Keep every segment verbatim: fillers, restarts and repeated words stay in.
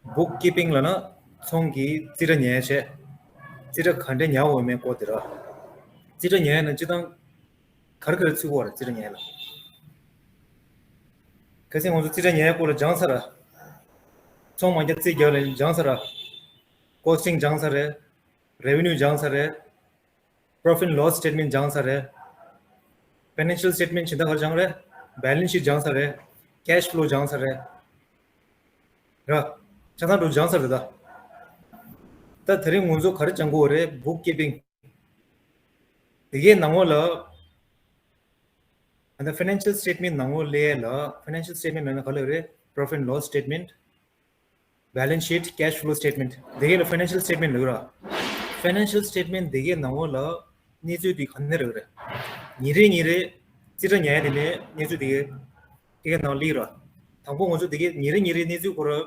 Book keeping ལབ་ན་ཚོང་གི་རྩིས་ཁྲ་ཉར་ཡ་བྱས། རྩིས་ཁྲ་ག་འདྲས་ཉར་དགོས་མེད་སྐོར་དེ་ར། རྩིས་ཁྲ་ཉར་ཡ་ན་སྤྱིར་བཏང་ག་རེ་ག་རེ་ཚུད་ཀྱི་ཡོད་རེད། རྩིས་ཁྲ་ཉར་ཡ་ལ། ཁ་སང་ང་ཚོ་རྩིས་ཁྲ་ཉར་ཡ་སྐོར་ལ་སྦྱངས་ཚར་ར། ཚོང་མ་རྒྱག་རྩིས་རྒྱག་ལ་སྦྱངས་ཚར་ར། Costing སྦྱངས་ཚར་རེད། Revenue སྦྱངས་ཚར་རེད། Profit and loss statement སྦྱངས་ཚར་རེད། Financial statement ཇི་ལྟར་ག་རེ་སྦྱངས་རེད། Balance sheet སྦྱངས་ཚར་རེད། Cash flow སྦྱངས་ཚར་རེད། ར། ཆ་ཚང་འགྲོ་སྦྱངས་ཚར་རེད་ད། ད་དེ་རིང་ང་ཚོ་ག་རེ་སྦྱང་དགོས་རེད། Book keeping དེ་གའི་ནང་ལོགས་ལ། ཨ་ད་Financial statement ནང་ལོགས་ལ། Financial statement ལབ་ན་ག་རེ་ལབ་རེད། Profit and loss statement, balance sheet, cash flow statement དེ་གའི་ལ་Financial statement ལབ་ར། Financial statement དེ་གའི་ནང་ལོགས་ལ་གནས་ཚུལ་དེ་ག་ནས་རག་རེད། ཉིན་རེ་ཉིན་རེ་རྩིས་ཁྲ་ཉར་ཡ་དེ་ནས་གནས་ཚུལ་དེ་གའི་དེ་གའི་ནང་སླེབས་ར། དང་པོ་ང་ཚོ་དེ་གའི་ཉིན་རེ་ཉིན་རེ་གནས་ཚུལ་སྐོར་ར།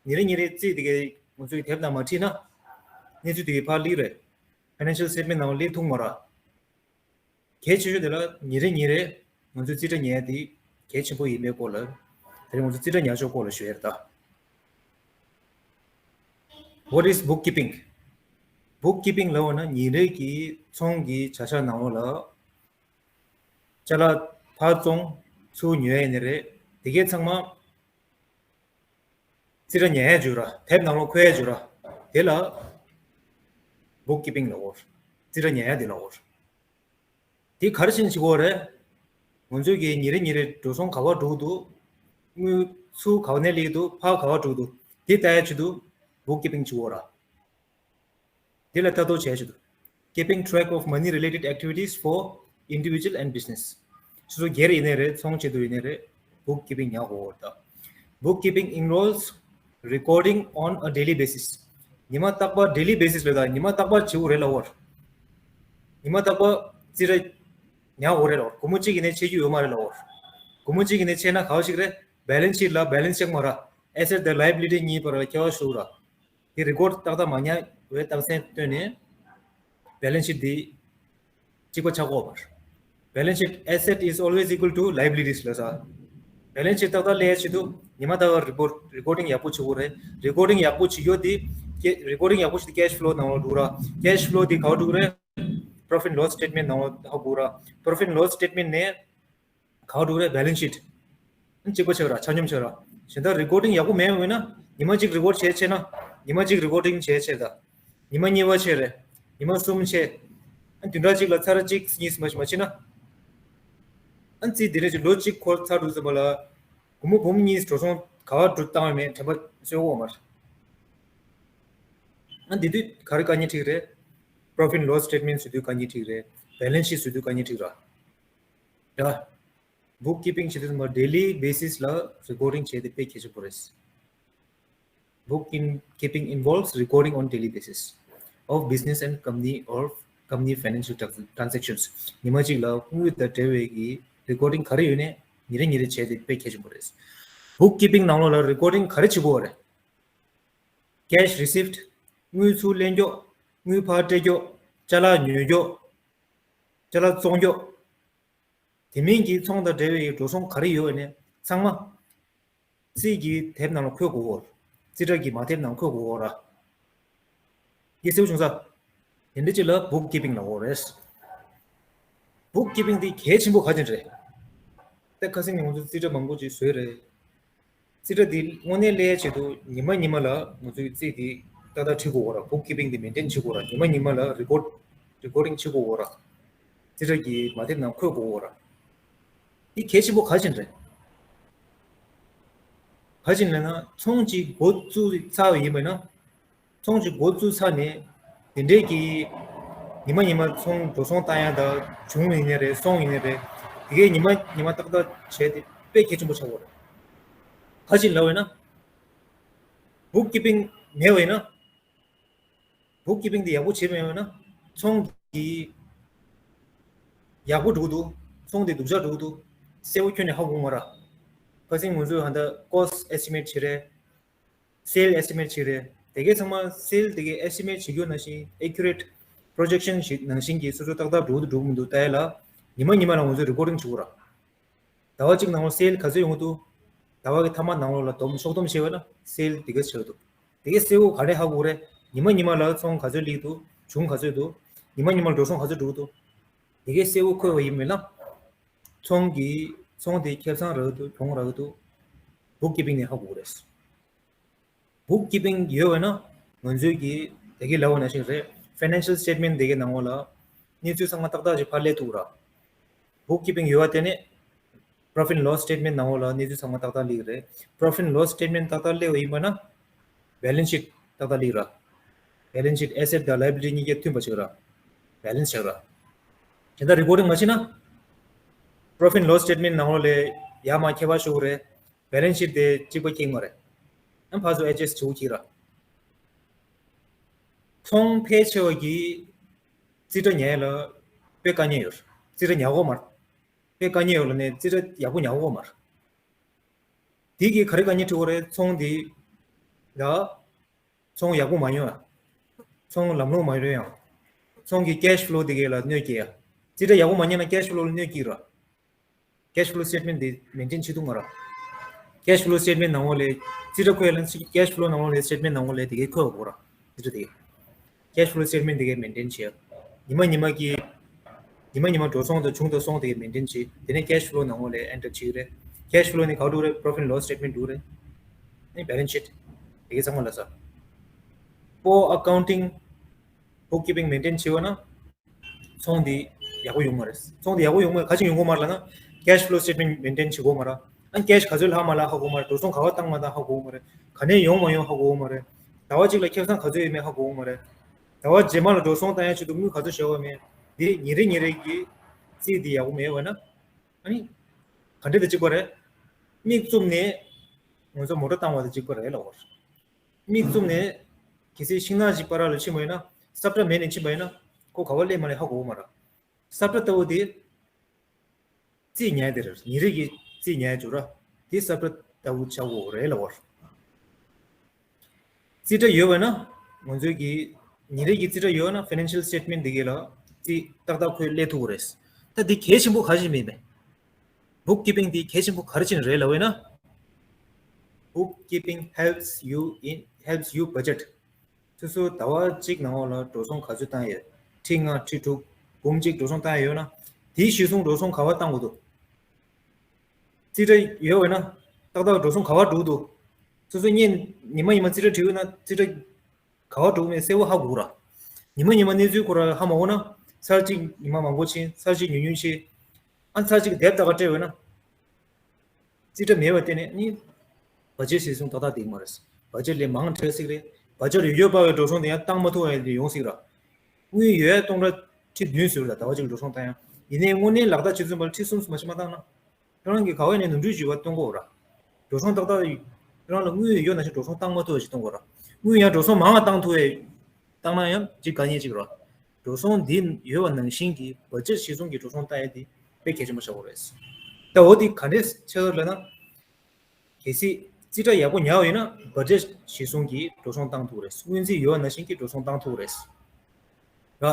ཉིན་རེ་ཉིན་རེ་རྩིས་དེ་གའི་ང་ཚོའི་དེབ་ནང་མ་ཁྲིད་ན། གནས་ཚུལ་དེ་གའི་ཕར་སླེབས་རེད། Financial statement ནང་སླེབས་ཐུབ་མ་ར། གལ་ཆེ་ཤོས་དེ་ལ་ཉིན་རེ་ཉིན་རེ་ང་ཚོའི་རྩིས་ཁྲ་ཉར་ཡ་དེ་གལ་ཆེན་པོ་ཡིན་པའི་སྐོར་ལ། དེ་རིང་ང་ཚོ་རྩིས་ཁྲ་ཉར་ཕྱོགས་སྐོར་ལ་ཞུ་ཡ་རེད་ད། What is bookkeeping? Bookkeeping ལབ་པ་ན་ཉིན་རེ་གི་ཚོང་གི་བྱ་གཞག་ནང་ལོགས་ལ། ཅ་ལག་ཕར་བཙོང་ཚུར་ཉོ་ཡ་ཡིན་ནའི་རེད། དེ་གའི་ཚང་མ་རྩིས་ཁྲ་ཉར་ཡ་བརྗོད་ར། དེབ་ནང་ལོགས་འཁོད་ཡ་བརྗོད་ར། དེ་ལ་bookkeeping ལབ་ཀྱི་ཡོད། རྩིས་ཁྲ་ཉར་ཡ་དེ་ལབ་ཀྱི་ཡོད། དེ་ག་རེ་བྱས་ནས་བྱེད་ཀྱི་ཡོད་རེད། ང་ཚོས་ཀྱི་ཉིན་རེ་ཉིན་རེ་འགྲོ་སོང་ག་པར་འགྲོ་གི་འདུག་དངུལ་ཚུར་ག་པ་ནས་སླེབས་ཀྱི་འདུག་ཕར་ག་པར་འགྲོ་གི་འདུག་དེ་ལྟ་ཡ་ཆེད་དུ་bookkeeping བྱེད་ཀྱི་ཡོད་ར། དེ་ལ་ལྟ་རྟོག་བྱེད་ཆེད་དུ། Keeping track of money related activities for individual and business. སོ་སོ་སྒེར་ཡིན་ནའི་རེད། ཚོང་ཆེད་དུ་ཡིན་ནའི་རེད། Bookkeeping ཉར་དགོས་ཡོད་རེད་ད། Bookkeeping involves recording on a daily basis. ཉི་མ་རྟག་པར། daily basis ལབ་ད་ཉི་མ་རྟག་པར་བྱེད་དགོས་རེད་ལབ་ཀྱི་ཡོད། ཉི་མ་རྟག་པར་རྩིས་ཁྲ་ཉར་དགོས་རེད་ལབ་ཀྱི་ཡོད། སྒོར་མོ་གཅིག་ཡིན་ནའི་ཆད་རྒྱུ་ཡོད་མ་རེད་ལབ་ཀྱི་ཡོད། སྒོར་མོ་གཅིག་ཡིན་ནའི་ཆད་ན་ག་པར་ཞིག་རེད། Balance sheet ལ་balance check མ་ར། Asset དང་liability གཉིས་བར་ལ་ཁྱད་པར་ཞུ་ར། དེ་record ཏག་ཏག་མ་ཉར་བའི་རྟགས་མཚན་བཏོན་ནས་balance sheet འདི་གཅིག་པ་ཆགས་ཀྱི་ཡོད་པ་རེད། Balance sheet asset is always equal to liabilities ལབ་ས། Balance sheet ཏག་ཏག་སླེབས་ཡ་ཆེད་དུ་ཉི་མ་རྟག་པར་report recording ཡག་པོ་བྱེད་དགོས་རེད། Recording ཡག་པོ་བྱེད་རྒྱུ་དེ་ཀེ་recording ཡག་པོ་བྱེད་དུས་cash flow ནང་ལ་འགྲོ་ར། Cash flow དེ་ག་པར་འགྲོ་གི་རེད། Profit and loss statement ནང་ལ་ཧ་གོ་ར། Profit and loss statement ནས་ག་པར་འགྲོ་རེད། Balance sheet གཅིག་པ་ཆགས་ར། ཆ་སྙོམས་ཆགས་ར། གཞན་དག་recording ཡག་པོ་མེད་པ་ཡིན་ན་ཉི་མ་གཅིག་record བྱས་བྱས་ན་ཉི་མ་གཅིག་recording བྱས་བྱས་ད། ཉི་མ་གཉིས་པ་བྱས་རེད། ཉི་མ་གསུམ་བྱས། ཨ་བདུན་ཕྲག་གཅིག་ལ་ཚར་གཅིག་གཉིས་མ་མ་བྱས་ན། ཨ་རྩིས་དེ་འདྲ་ཅིག་ལོ་གཅིག་འཁོར་ཚར་འདུག་ཟེར་བ་ལ། སྒོར་མོ་འབུམ་གཉིས་འགྲོ་སོང་ག་པར་འགྲོ་བཏང་བ་མེད་དྲན་པ་གསོས་ཀྱི་ཡོད་མ་རེད། ཨ་འདི་དུས་ག་རེ་དཀའ་ངལ་འཕྲད་ཀྱི་རེད། Profit and loss statement བཟོ་དུས་དཀའ་ངལ་འཕྲད་ཀྱི་རེད། Balance sheet བཟོ་དུས་དཀའ་ངལ་འཕྲད་ཀྱི་རེད། ཡ། Bookkeeping བྱེད་དུས་ཙམ་པ་daily basis ལ་recording བྱས་ཏེ་དཔེ་གལ་ཆེན་པོ་རེད། Bookkeeping involves recording on daily basis of business and company or company financial trans- transactions. ཉི་མ་གཅིག་ལ་དངུལ་དང་འབྲེལ་བའི་གི་recording ག་རེ་ཡོད་ནའི་ཉིན་རེ་ཉིན་རེ་བྱས་ཏེ་དཔེ་གལ་ཆེན་པོ་རེད། Bookkeeping ནང་ལོགས་ལ་recording ག་རེ་བྱེད་དགོས་རེད། Cash receipt དངུལ་ཚུར་ལེན་རྒྱུ། དངུལ་ཕར་སྤྲད་རྒྱུ། ཅ་ལག་ཉོ་རྒྱུ། ཅ་ལག་བཙོང་རྒྱུ། དེ་མིན་གྱི་ཚོང་དང་འབྲེལ་བའི་འགྲོ་སོང་ག་རེ་ཡོད་ནའི་ཚང་མ་རྩིས་ཀྱི་དེབ་ནང་ལ་འཁོད་དགོས་ཀྱི་ཡོད། རྩིས་ཁྲ་གི་མ་དེབ་ནང་འཁོད་དགོས་ཀྱི་ཡོད་ར། ཡིད་སེམས་བྱུང་ས། དེ་འདྲ་ཅིག་ལ་bookkeeping ལབ་ཀྱི་ཡོད་རེད། Bookkeeping འདི་གལ་ཆེན་པོ་ག་ཅིག་རེད། ད་ཁ་སང་ནས་ང་ཚོ་རྩིས་ཁྲ་མང་པོ་ཅིག་བཟོས་རེད། རྩིས་ཁྲ་འདི་དངོས་གནས་སླེབས་ཡ་ཆེད་དུ་ཉི་མ་ཉི་མ་ལ་ང་ཚོའི་རྩིས་འདི་ཏག་ཏག་ཁྲིད་དགོས་ཀྱི་ཡོད་ར། Bookkeeping འདི་maintain བྱེད་དགོས་ར། ཉི་མ་ཉི་མ་ལ་record recording བྱེད་དགོས་ཀྱི་ཡོད་ར། རྩིས་ཁྲ་གི་མ་དེབ་ནང་འཁོད་དགོས་ཀྱི་ཡོད་ར། འདི་གལ་ཆེན་པོ་ག་ཅིག་རེད། ག་ཅིག་ལབ་ན་ཚོང་ཅིག་འགོ་བཙུགས་ཚར་བ་ཡིན་པ་ན། ཚོང་ཅིག་འགོ་བཙུགས་ཚར་ནས་དེ་འདྲའི་གི་ཉི་མ་ཉི་མ་ཚོང་འགྲོ་སོང་བཏང་ཡ་དང་བྱུང་ཡིན་ནའི་རེད། སོང་ཡིན་ནའི་རེད། དེ་གའི་ཉི་མ་ཉི་མ་ཏག་ཏག་བྱས་ཏེ་དཔེ་གལ་ཆེན་པོ་ཆགས་ཀྱི་ཡོད་རེད། ག་ཅིག་ལབ་པ་ཡིན་ན། Bookkeeping མེད་པ་ཡིན་ན། Bookkeeping དེ་ཡག་པོ་བྱས་མེད་པ་ཡིན་ན། ཚོང་གི་ཡག་པོ་འགྲོ་གི་འདུག་ཚོང་དེ་སྡུག་ཅག་འགྲོ་གི་འདུག་གསལ་པོ་ཁྱོན་ནས་ཧ་གོ་མ་ར། ཁ་སང་ང་ཚོས་ཧ་ད་cost estimate བྱེད་རེད། Sale estimate བྱེད་རེད། དེ་གའི་ཚང་མ་sale དེ་གའི་estimate བྱེད་རྒྱུ་ནང་བཞིན། accurate projection ཞིག་ནང་བཞིན་གྱི་སོ་སོ་ཏག་ཏག་འགྲོ་གི་འདུག་འགྲོ་གི་མི་འདུག་ལྟ་ཡ་ལ་ཉི་མ་ཉི་མ་ལ་ང་ཚོས་recording བྱེད་དགོས་ར། ཟླ་བ་གཅིག་ནང་ལ་sale ག་ཚོད་ཡོང་གི་འདུག་ཟླ་བ་གི་ཐ་མ་ནང་ལོགས་ལ་བསྡོམས་ཕྱོགས་བསྡོམས་བྱས་པ་ན་sale དེ་ག་ཚོད་ཆགས་ཀྱི་འདུག་དེ་གའི་གསལ་བོ་ག་རེ་ཧ་གོ་རེད། ཉི་མ་ཉི་མ་ལ་ཚོང་ག་ཚོད་སླེབས་འདུག་བྱུང་ག་ཚོད་འདུག་ཉི་མ་ཉི་མ་ལ་འགྲོ་སོང་ག་ཚོད་འགྲོ་གི་འདུག་དེ་གའི་གསལ་བོ་འཁོད་པ་ཡིན་མིན་ན། ཚོང་གི་ཚོང་དེ་ཁེ་བཟང་རག་གི་འདུག་གྱོང་རག་གི་འདུག bookkeeping ནས་ཧ་གོ་གི་རེད། bookkeeping ཡོད་པ་ན་ང་ཚོས་ཀྱི་དེ་གའི་ལབ་པ་ནང་བཞིན་རེད། financial statement དེ་གའི་ནང་ལོགས་ལ་གནས་ཚུལ་ཚང་མ་ཏག་ཏག་ཅིག་ཕར་སླེབས་ཐུབ་ར། bookkeeping ཡོད་པ་དེ་ནས་profit and loss statement ནང་ལོགས་ལ་གནས་ཚུལ་ཚང་མ་ཏག་ཏག་སླེབས་རེད། profit and loss statement ཏག་ཏག་སླེབས་པ་ཡིན་པ་ན་balance sheet ཏག་ཏག་སླེབས་ར། balance sheet asset དང་liability གཉིས་ཀ་མཐུན་པ་ཆགས་ར། balance ཆགས་ར། དེ་འདྲ་reporting མ་བྱས་ན་profit and loss statement ནང་ལོགས་ལ་ཡར་མར་ཁྱད་པར་ཤོར་གི་རེད། balance sheet དེ་གཅིག་པ་འཁྱེར་མ་རེད། ཨ་ཕར་ཚུར་adjust བྱེད་དགོས་ཀྱི་ར། ཚོང་ཕལ་ཆེ་བ་གིས་རྩིས་ཁྲ་ཉར་ཡ་ལ་དཔེ་དཀའ་ངལ་ཡོད། རྩིས་ཁྲ་ཉར་གོ་མ་རེད། དཔེ་དཀའ་ངལ་ཡོད་ལ་ནས་རྩིས་ཁྲ་ཡག་པོ་ཉར་གོ་མ་རེད། དེ་གིས་ག་རེ་དཀའ་ངལ་འཕྲད་ཀྱི་རེད། ཚོང་དེ་ལ་ཚོང་ཡག་པོ་མ་ཡོང་ཡ། ཚོང་ལམ་ལྷོང་མ་ཡོང་ཡ། ཚོང་གི་cash flow དེ་གའི་ལ་གནོད་སྐྱེལ་ཡ། རྩིས་ཁྲ་ཡག་པོ་མ་ཉར་ན་cash flow ལ་གནོད་སྐྱེལ་ར། cash flow statement དེ་maintain བྱེད་ཐུབ་མ་ར། cash flow statement ནང་ལོགས་ལ་རྩིས་ཁྲ་འཁོད་ཡ་ལ་cash flow ནང་ལོགས་ལ་statement ནང་ལོགས་ལ་དེ་གའི་འཁོད་པ་དགོས་ར། རྩིས་ཁྲ་དེ་གའི། cash flow statement དེ་གའི་maintain བྱེད་ཡ། ཉི་མ་ཉི་མ་གི་ཉི་མ་ཉི་མ་འགྲོ་སོང་དང་བྱུང་དང་སོང་དེ་གའི་maintain བྱེད། དེ་ནས་cash flow ནང་ལོགས་ལ་enter བྱེད་ཀྱི་རེད། cash flow ནི་ག་འགྲོ་རེད། profit and loss statement འགྲོ་རེད། ཨ་ནི་balance sheet དེ་གའི་ཚང་མ་ལ་ས། པོ་accounting bookkeeping maintain བྱེད་པ་ན། ཚོང་འདི་ཡག་པོ་ཡོང་མ་རེད། ཚོང་འདི་ཡག་པོ་ཡོང་མ་ག་ཅིག་ཡོང་གི་མ་རེད་ལབ་ན། cash flow statement maintain བྱེད་དགོས་མ་རེད། ཨ་cash ག་ཚོད་ལྷག་མ་ལྷག་ཧ་གོ་མ་རེད། འགྲོ་སོང་ག་པར་བཏང་མ་བཏང་ཧ་གོ་མ་རེད། ག་ནས་ཡོང་མ་ཡོང་ཧ་གོ་མ་རེད། ཟླ་བ་གཅིག་ལ་ཁེ་བཟང་ག་ཚོད་ཡོད་མེད་ཧ་གོ་མ་རེད། ཟླ་བ་རྗེས་མ་ལ་འགྲོ་སོང་བཏང་ཡ་ཆེད་དུ་དངུལ་ག་ཚོད་བཞག་པ་མེད། འདི་ཉིན་རེ་ཉིན་རེ་གི་རྩིས་འདི་ཡག་པོ་མེད་པ་ན། ཨ་ནི་ག་འདྲ་དང་གཅིག་པ་རེད། མིག་བཙུམ་ནས་ང་ཚོ་མོ་ཊ་བཏང་བ་དང་གཅིག་པ་རེད་ལབ་པ་རེད། མིག་བཙུམ་ནས་གལ་སྲིད་ཤིང་ནགས་ཤིག་བར་ལ་ཕྱིན་པ་ཡིན་ན། ས་བཀྲ་མེད་ནས་ཕྱིན་པ་ཡིན་ན་ཁོ་ག་པར་སླེབས་མ་སླེབས་ཧ་གོ་གི་མ་རེད། ས་བཀྲ་ལྟ་བུ་དེ་རྩིས་ཉར་དེ་རེད། ཉིན་རེ་གི་རྩིས་ཉར་རྒྱུ་ར། དེ་ས་བཀྲ་ལྟ་བུ་ཆགས་ཀྱི་ཡོད་རེད་ལབ་པ་རེད། རྩིས་ཁྲ་ཡོད་པ་ན་ང་ཚོའི་གི་ཉིན་རེ་གི་རྩིས་ཁྲ་ཡོད་ན་financial statement འདི་གའི་ལ་རྩིས་ཏག་ཏག་ཁོས་སླེབས་ཐུབ་ཀྱི་རེད། ད་འདི་གལ་ཆེན་པོ་ག་རེ་ཡིན་མིན་པས། bookkeeping འདི་གལ་ཆེན་པོ་ག་རེ་བྱས་ནས་རེད་ལབ་པ་ཡིན་ན། bookkeeping helps you in helps you budget. སོ་སོ་ཟླ་བ་གཅིག་ནང་ལོགས་ལ་འགྲོ་སོང་ག་ཚོད་བཏང་ཡོད། ཁྲི་ལྔ་ཁྲི་དྲུག་འབུམ་གཅིག་འགྲོ་སོང་བཏང་ཡོད་ན། དེའི་གཞི་བཟུང་འགྲོ་སོང་ག་པར་བཏང་དགོས་འདུག་རྩིས་ཁྲ་ཡོད་པ་ན་ཏག་ཏག་འགྲོ་སོང་ག་པར་འགྲོ་གི་འདུག་སོ་སོ་ཉིན་ཉི་མ་ཉི་མ་རྩིས་ཁྲ་བྲིས་ཡོད་ན་རྩིས་ཁྲ་ག་པར་འགྲོ་གི་མེད་གསལ་པོ་ཧ་གོ་ར། ཉི་མ་ཉི་མ་གནས་ཚུལ་ཁོ་ར་ཧ་མ་གོ་ན་ཚར་གཅིག་ཉི་མ་མང་པོ་ཕྱིན། ཚར་གཅིག་ཉུང་ཉུང་ཕྱིན། ཨ་ཚར་གཅིག་དེབ་ཏག་ཏག་སྤྲད་ཡོད་ན། རྩིས་ཁྲ་མེད་པ་དེ་ནས་ནི་budget གཞི་བཟུང་ཏག་ཏག་འགྲིག་མ་རེད། budget ལས་མང་འཕྲད་སྲིད་རེད། budget ཡོད་ཡོད་པ་བའི་འགྲོ་སོང་དེ་ཡང་བཏང་མ་ཐུབ་པ་ཡང་ཡོང་སྲིད་ར། དངུལ་ཡོད་ཡ་སྟོང་ཕྲག་ཁྲི་བདུན་ཟེར་ལ་ཟླ་བ་གཅིག་འགྲོ་སོང་བཏང་ཡ། ཡིན་ནའི་དངོས་གནས་ལག་བསྟར་བྱེད་ཚུན་པར་ཁྲི་གསུམ་ཙམ་མ་ཞིག་མ་བཏང་ན། ཁྱོད་རང་གིས་ག་བ་ནས་ནོར་འཁྲུལ་བྱས་པ་སྟོན་དགོས་ར། འགྲོ་སོང་ཏག་ཏག་ཁྱོད་རང་ལ་དངུལ་ཡོད་ན་ཞིག་འགྲོ་སོང་བཏང་མ་ཐུབ་པ་ཞིག་གཏོང་དགོས་ར། དངུལ་ཡང་འགྲོ་སོང་མང་བ་བཏང་ཐུབ་པའི་བཏང་ན་ཡང་ཅིག་དཀའ་ངལ་ཅིག་ར། འགྲོ་སོང་འདི་ཡོད་པ་ནང་བཞིན་གྱི་budget གཞི་བཟུང་གི་འགྲོ་སོང་བཏང་ཡ་དེ་དཔེ་གལ་ཆེན་པོ་ཆགས་ཀྱི་རེད། ད་འོ་དེ་ག་འདྲས་ཆགས་ལབ་ན། གལ་སྲིད་རྩིས་ཁྲ་ཡག་པོ་ཉར་བ་ཡིན་ན་budget གཞི་བཟུང་གི་འགྲོ་སོང་བཏང་ཐུབ་ཀྱི་རེད། སྔོན་རྩིས་ཡོད་པ་ནང་བཞིན་གྱི་འགྲོ་སོང་བཏང་ཐུབ་ཀྱི་རེད། ར།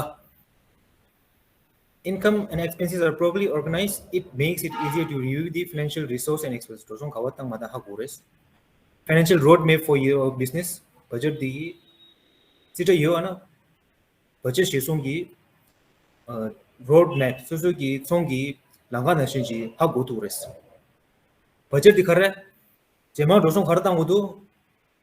Income and expenses are properly organized, it makes it easier to review the financial resource and expenses. འགྲོ་སོང་ག་པར་བཏང་མ་བཏང་ཧ་གོ་རེད། Financial roadmap for your business. budget འདི་རྩིས་ཁྲ་ཡོད་པ་ན། budget གཞི་བཟུང་གི་road map སོ་སོ་གི་ཚོང་གི་ལམ་ཁ་ནང་བཞིན་གྱི་ཧ་གོ་ཐུབ་རེད། budget འདི་ག་རེ། རྗེས་མ་འགྲོ་སོང་ག་རེ་བཏང་དགོས་འདུག་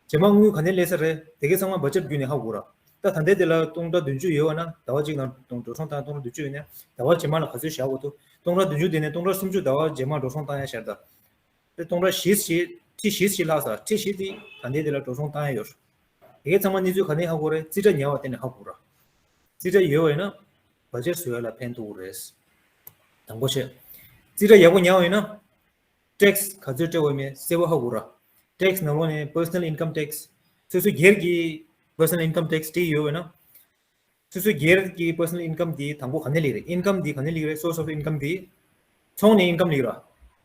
རྗེས་མ་དངུལ་ག་ནས་སླེབས་ས་རེད། དེ་གའི་ཚང་མ་budget བརྒྱུད་ནས་ཧ་གོ་ར། ད་ད་ལྟའི་དེ་ལ་སྟོང་ཕྲག་བདུན་ཅུ་ཡོད་པ་ན་ཟླ་བ་གཅིག་ནང་འགྲོ་སོང་བཏང་སྟོང་ཕྲག་བདུན་ཅུ་ཡོད་ན་ཟླ་བ་རྗེས་མ་ལ་ག་ཚོད་བཞག་དགོས་འདུག་སྟོང་ཕྲག་བདུན་ཅུ་དེ་ནས་སྟོང་ཕྲག་སུམ་ཅུ་ཟླ་བ་རྗེས་མ་འགྲོ་སོང་བཏང་ཡ་ཤར་ད། དེ་སྟོང་ཕྲག་བཞི་ཞིག་ཁྲི་བཞི་ཞིག་ལྷག་ས་ཁྲི་བཞི་དེ་ད་ལྟའི་དེ་ལ་འགྲོ་སོང་བཏང་ཡ་ཡོད། དེ་གའི་ཚང་མ་གནས་ཚུལ་ག་ནས་ཧ་གོ་རེད། རྩིས་ཁྲ་ཉར་བ་དེ་ནས་ཧ་གོ་ར། རྩིས་ཁྲ་ཡོད་པ་ཡིན་ན་budget བཟོ་ཡ་ལ་ཕན་ཐོགས་རེད། དང་པོ་བྱས། རྩིས་ཁྲ་ཡག་པོ་ཉར་བ་ཡིན་ན། tax ག་ཚོད་སྤྲད་པ་མེད་གསལ་པོ་ཧ་གོ་ར། tax ནང་ལོགས་ནས་personal income tax སོ་སོ་སྒེར་གྱི་personal income tax བྲིས་ཡོད་པ་ན། སོ་སོའི་སྒེར་གྱི་personal income དེ་དང་པོ་ག་ནས་སླེབས་རེད། income དེ་ག་ནས་སླེབས་རེད། source of income དེ་ཚོང་ནས་income སླེབས་ར།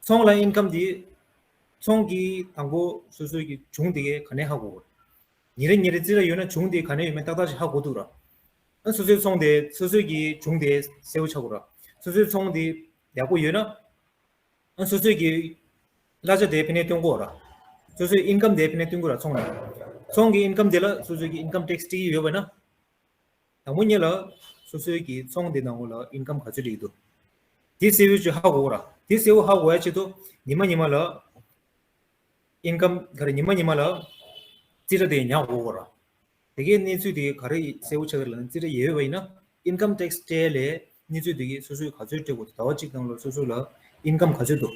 ཚོང་ལ་income དེ་ཚོང་གི་དང་པོ་སོ་སོའི་གི་བྱུང་དེ་ག་ནས་ཧ་གོ་གི་རེད། ཉིན་རེ་ཉིན་རེ་རྩིས་ཁྲ་ཡོད་ན་བྱུང་དེ་ག་ནས་ཡོད་མེད་ཏག་ཏག་ཞིག་ཧ་གོ་ཐུབ་ར། ཨ་སོ་སོའི་ཚོང་དེ་སོ་སོའི་གི་བྱུང་དེ་གསལ་པོ་ཆགས་གི་ར། སོ་སོའི་ཚོང་དེ་ཡག་པོ་ཡོད་ན། ཨ་སོ་སོའི་གི་གླ་ཆ་དེ་ཕན་ནས་སྟོན་དགོས་ར། སོ་སོའི་income དེ་ཕན་ནས་སྟོན་དགོས་ར་ཚོང་ནས། ཚོང་གི་ཨིན་ཀམ་དེ་ལ་སོ་སོ་གི་ཨིན་ཀམ་ཊེག་སི་སྤྲད་ཀྱི་ཡོད་པ་ན། དང་པོ་ཉིད་ལ་སོ་སོའི་གི་ཚོང་དེ་ནང་ལ་ཨིན་ཀམ་ག་ཚོད་སྤྲད་ཀྱི་འདུག་དེ་གསལ་པོ་ཅིག་ཧ་གོ་དགོས་ར། དེ་གསལ་པོ་ཧ་གོ་ཡ་ཆེད་དུ་ཉི་མ་ཉི་མ་ལ་ཨིན་ཀམ་ག་རེ་ཉི་མ་ཉི་མ་ལ་རྩིས་ཁྲ་དེ་ཉར་དགོས་ར། དེ་གའི་གནས་ཚུལ་དེ་ག་རེ་གསལ་པོ་ཆགས་ཀྱི་ལ་ན་རྩིས་ཁྲ་ཡོད་པ་ཡིན་ན་ཨིན་ཀམ་ཊེག་སི་སྤྲད་ལས་གནས་ཚུལ་དེ་གའི་སོ་སོའི་ག་ཚོད་སྤྲད་དགོས་འདུག་ཟླ་བ་གཅིག་ནང་ལ་སོ་སོ་ལ་ཨིན་ཀམ་ག་ཚོད་འདུག་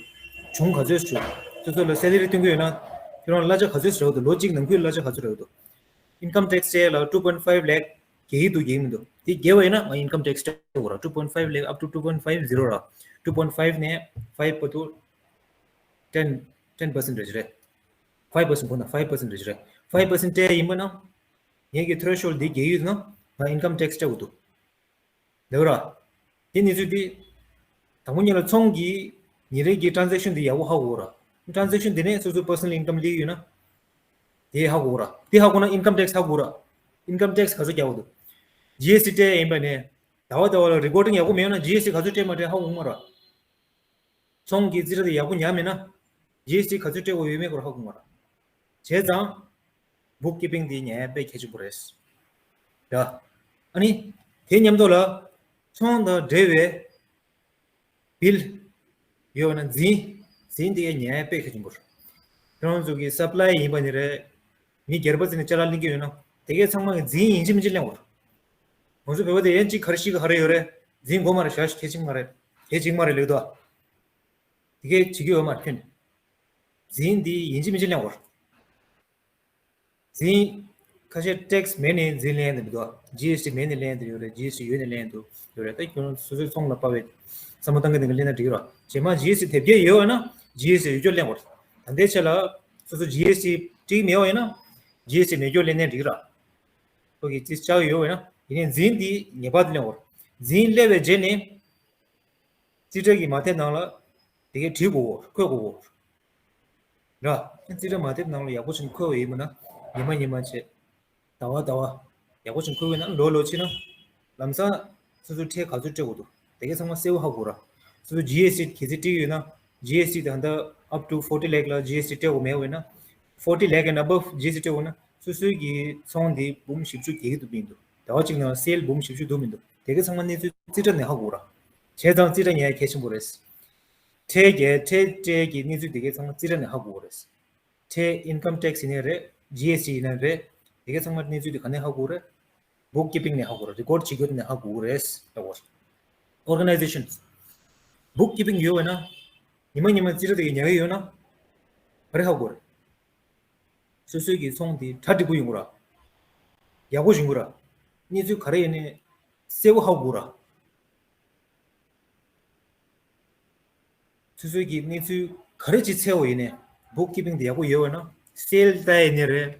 གྱོང་ག་ཚོད་བྱུང་། སོ་སོ་ལ་སེ་ལ་རི་སྟོན་གྱི་ཡོད་ན་ཁྱོད་རང་གླ་ཆ་ག་ཚོད་རག་འདུག་ལོ་གཅིག་ནང་ཁུལ་གླ་ཆ་ག་ཚོད་རག་འདུག་ཨིན་ཀམ་ཊེག་སི་སྤྲད་ལ་two point five lakh བརྒལ་གྱི་འདུག་བརྒལ་མི་འདུག་དེ་བརྒལ་བ་ཡིན་ན་ང་ཨིན་ཀམ་ཊེག་སི་སྤྲད་དགོས་ར། two point five lakh up to two point five zero ར། two point five ནས་five བར་དུ་ten ten percent རེད་རེད། five percent གོ་ན་five percent རེད་རེད། five percent སྤྲད་ཡིན་པ་ན་ངེད་ཀྱི་ཐེ་རེ་ཤོལ་འདི་བརྒལ་ཡོད་ན་ང་ཨིན་ཀམ་ཊེག་སི་སྤྲད་དགོས་འདུག་ལེགས་ར། དེ་གནས་ཚུལ་འདི། དང་པོ་ཉིད་ལ་ཚོང་གི་ཉིན་རེ་གི་ཊ་རན་ཟེག་ཤན་འདི་ཡག་པོ་ཧ་གོ་ར། ཊ་རན་ཟེག་ཤན་འདི་ནས་སོ་སོའི་པར་སོ་ནལ་ཨིན་ཀམ་སླེབས་ཡོད་ན། དེ་ཧ་གོ་ར། དེ་ཧ་གོ་ན་ཨིན་ཀམ་ཊེག་སི་ཧ་གོ་ར། ཨིན་ཀམ་ཊེག་སི་ག་ཚོད་རྒྱག་དགོས་འདུག་ཇི་ཨེས་ཊི་སྤྲད་ཡིན་པ་ནས། ཟླ་བ་ཟླ་བ་ལ་རི་ཀོར་ཌིང་ཡག་པོ་མེད་ན་ཇི་ཨེས་ཊི་ག་ཚོད་སྤྲད་མ་སྤྲད་ཧ་གོ་མ་ར། ཚོང་གི་རྩིས་ཁྲ་དེ་ཡག་པོ་ཉར་མེད་ན། ཇི་ཨེས་ཊི་ག་ཚོད་སྤྲད་དགོས་ཡོད་མེད་སྐོར་ཧ་གོ་མ་ར། བྱས་ཙང་། བུག་ཀི་པིང་དེ་ཉར་ཡ་དཔེ་གལ་ཆེན་པོ་རེད། ཡ། ཨ་ནི། དེ་མཉམ་དུ་ལ། ཚོང་དང་འབྲེལ་བའི་བིལ་ཡོད་ན་འཛིན། འཛིན་དེ་ཉར་ཡ་དཔེ་གལ་ཆེན་པོ་རེད། ཁྱོད་རང་ཚོ་གི་སབ་ལའི་ཡིན་པ་ནི་རེད། མི་སྒེར་པ་ཚོ་ནས་ཅ་ལག་ལེན་གྱི་ཡོད་ན་དེ་གའི་ཚང་མ་གི་འཛིན་ཡིན་གཅིག་མིན་གཅིག་ལེན་དགོས་རེད། ང་ཚོ་བོད་པ་དེ་ཡན་གཅིག་ག་རེ་ཤེས་གི་ག་རེ་ཡོད་རེད། འཛིན་དགོས་མ་རེད། ཞག་ཞིག་གལ་ཆེན་མ་རེད། གལ་ཆེན་མ་རེད་ལེགས་འདུག་དེ་གའི་བྱེད་ཀྱི་ཡོད་མ་རེད་ཁྱོད། འཛིན་འདི་ཡིན་གཅིག་མིན་གཅིག་ལེན་དགོས་རེད། འཛིན། ཁ་ཤས་ཊེག་སི་མེད་ནས་འཛིན་ལེན་དུ་མི་འདུག་ཇི་ཨེས་ཊི་མེད་ནས་ལེན་དུ་ཡོད་རེད། ཇི་ཨེས་ཊི་ཡོད་ནས་ལེན་དུ་ཡོད་རེད། ད་ཁྱོད་སོ་སོའི་ཚོང་ལ་དཔག་པའི་བསམ་བློ་བཏང་གི་འདི་ག་ལེན་ན་འགྲིག་རོགས། རྗེས་མ་ཇི་ཨེས་ཊི་དེབ་སྐྱེལ་ཡོད་ན་ཇི་ཨེས་ཊི་ཡོད་རྒྱུ་ལེན་དགོས་རེད། ད་ལྟའི་ཆ་ལ་སོ་སོ་ཇི་ཨེས་ཊི་བྲིས་མེད་པ་ཡིན་ན་ཇི་ཨེས་ཊི་མེད་རྒྱུ་ལེན་ནས་འགྲིག་ར། ཁོ་གི་རྩིས་ཆགས་ཡོད་ན་ཡིན་ནའི་འཛིན་འདི་ངེས་པར་དུ་ལེན་དགོས་རེད། འཛིན་སླེབས་པའི་རྗེས་ནས་རྩིས་ཁྲ་གི་མ་དེབ་ནང་ལ་དེ་གའི་བྲིས་དགོས་འཁོད་དགོས། ར། རྩིས་ཁྲ་མ་དེབ་ནང་ལ་ཡག་པོ་ཞིག་འཁོད་པ་ཡིན་པ་ན་ཉི་མ་ཉི་མ་བྱས། ཟླ་བ་ཟླ་བ། ཡག་པོ་ཞིག་འཁོད་པ་ཡིན་ན་ལོ་ལོ་ཕྱིན་ན། ལམ་སང་སོ་སོའི་ཁྲལ་ག་ཚོད་སྤྲད་དགོས་འདུག་དེ་གའི་ཚང་མ་གསལ་པོ་ཧ་གོ་ར། སོ་སོ་ཇི་ཨེས་ཊི་གལ་སྲིད་སྤྲད་ཡོད་ན། ཇི་ཨེས་ཊི་ད་ལྟ་up to forty lakh ལ་ཇི་ཨེས་ཊི་སྤྲད་དགོས་མེད་པ་ཡིན་ན། forty lakh and above ཇི་ཨེས་ཊི་སྤྲད་དགོས་ན་སོ་སོའི་གི་ཚོང་འདི་འབུམ་བཞི་བཅུ་བརྒལ་གྱི་འདུག་མི་འདུག་ཟླ་བ་གཅིག་ནང་སེལ་འབུམ་བཞི་བཅུ་འདུག་མི་འདུག་དེ་གའི་ཚང་མ་གནས་ཚུལ་རྩིས་ཁྲ་ནས་ཧ་གོ་ར། བྱས་ཙང་རྩིས་ཁྲ་ཉར་ཡ་གལ་ཆེན་པོ་རེད། ཁྲལ་གྱི་ཁྲལ་སྤྲད་ཀྱི་གནས་ཚུལ་དེ་གའི་ཚང་མ་རྩིས་ཁྲ་ནས་ཧ་གོ་གི་རེད། ཁྲལ་ཨིན་ཀམ་ཊེག་སི་ཡིན་ནའི་རེད། ཇི་ཨེས་ཊི་ཡིན་ནའི་རེད། དེ་གའི་ཚང་མ་གནས་ཚུལ་དེ་ག་ནས་ཧ་གོ་གི་རེད། བུག་ཀི་པིང་ནས་ཧ་གོ་གི་རེད། རི་ཀོར་ཌི་བྱེད་རྒྱུ་ནས་ཧ་གོ་གི་རེད་ལབ་དགོས་རེད། ཨོར་ག་ནའི་ཟེ་ཤན། བུག་ཀི་པིང་ཡོད་པ་ན། ཉི་མ་ཉི་མ་རྩིས་ཁྲ་དེ་གའི་ཉར་གི་ཡོད་ན། ག་རེ་ཧ་གོ་རེད། སོ་སོའི་གི་ཚོང་དེ་གྲ་སྒྲིག་པོ་ཡོང་གི་ར། ཡག་པོ་ཡོང་གི་ར། གནས་ཚུལ་ག་རེ་ཡིན་ནའི་གསལ་པོ་ཧ་གོ་གི་ར། སོ་སོའི་གི་གནས་ཚུལ་ག་རེ་ཅིག་འཚོལ་བ་ཡིན་ནའི་བུག་ཀི་པིང་དེ་ཡག་པོ་ཡོད་པ་ན་སེལ་ལྟ་ཡིན་ནའི་རེད།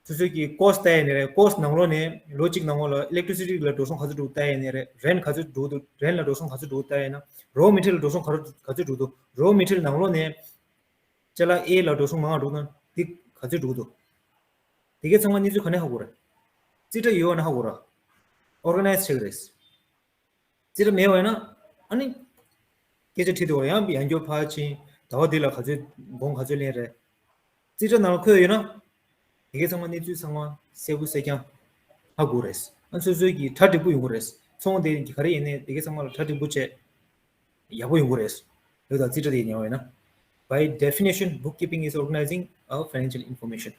སོ་སོའི་གི་ཀོ་སི་ལྟ་ཡིན་ནའི་རེད། ཀོ་སི་ནང་ལོགས་ནས་ལོ་གཅིག་ནང་ལོགས་ལ་ཨི་ལེག་ཊི་རི་སི་ཊི་ལ་འགྲོ་སོང་ག་ཚོད་འགྲོ་ལྟ་ཡིན་ནའི་རེད། རེན་ཊི་ག་ཚོད་འགྲོ་འདུག་རེན་ཊི་ལ་འགྲོ་སོང་ག་ཚོད་འགྲོ་ལྟ་ཡིན་ན། རོ་མེ་ཊི་རི་ལ་འགྲོ་སོང་ག་རེ་ག་ཚོད་འགྲོ་འདུག་རོ་མེ་ཊི་རི་ནང་ལོགས་ནས་ཅ་ལག་ཨེ་ལ་འགྲོ་སོང་མང་བ་འགྲོ་ན་འདི་ག་ཚོད་འགྲོ་འདུག་དེ་གའི་ཚང་མ་གནས་ཚུལ་ག་ནས་ཧ་གོ་རེད། རྩིས་ཁྲ་ཡོད་པ་ན་ཧ་གོ་ར། ཨོར་ག་ནའི་ཛི་བྱེད་ཀྱི་རེད། རྩིས་ཁྲ་མེད་པ་ཡིན་ན་ཨ་ནི་སྐད་ཆ་དྲིས་དུས་ཡང་ཡང་བསྐྱར་ཕར་ཕྱིན། ཟླ་བ་འདི་ལ་ག་ཚོད་གོང་ག་ཚོད་ལེན་རེད། རྩིས་ཁྲ་ནང་ལ་འཁོད་ཡོད་ན། དེ་གའི་ཚང་མ་གནས་ཚུལ་ཚང་མ་གསལ་པོ་གསལ་རྐྱང་ཧ་གོ་རེད། ཨ་སོ་སོའི་གི་གྲ་འགྲིག་པོ་ཡོང་གི་རེད། ཚོང་དེ་ག་རེ་ཡིན་ནའི་དེ་གའི་ཚང་མ་ལ་གྲ་འགྲིག་པོ་བྱས། ཡག་པོ་ཡོང་གི་རེད། ལོས་དང་རྩིས་ཁྲ་དེ་ཉར་བ་ཡིན་ན། By definition, bookkeeping is organizing of financial information.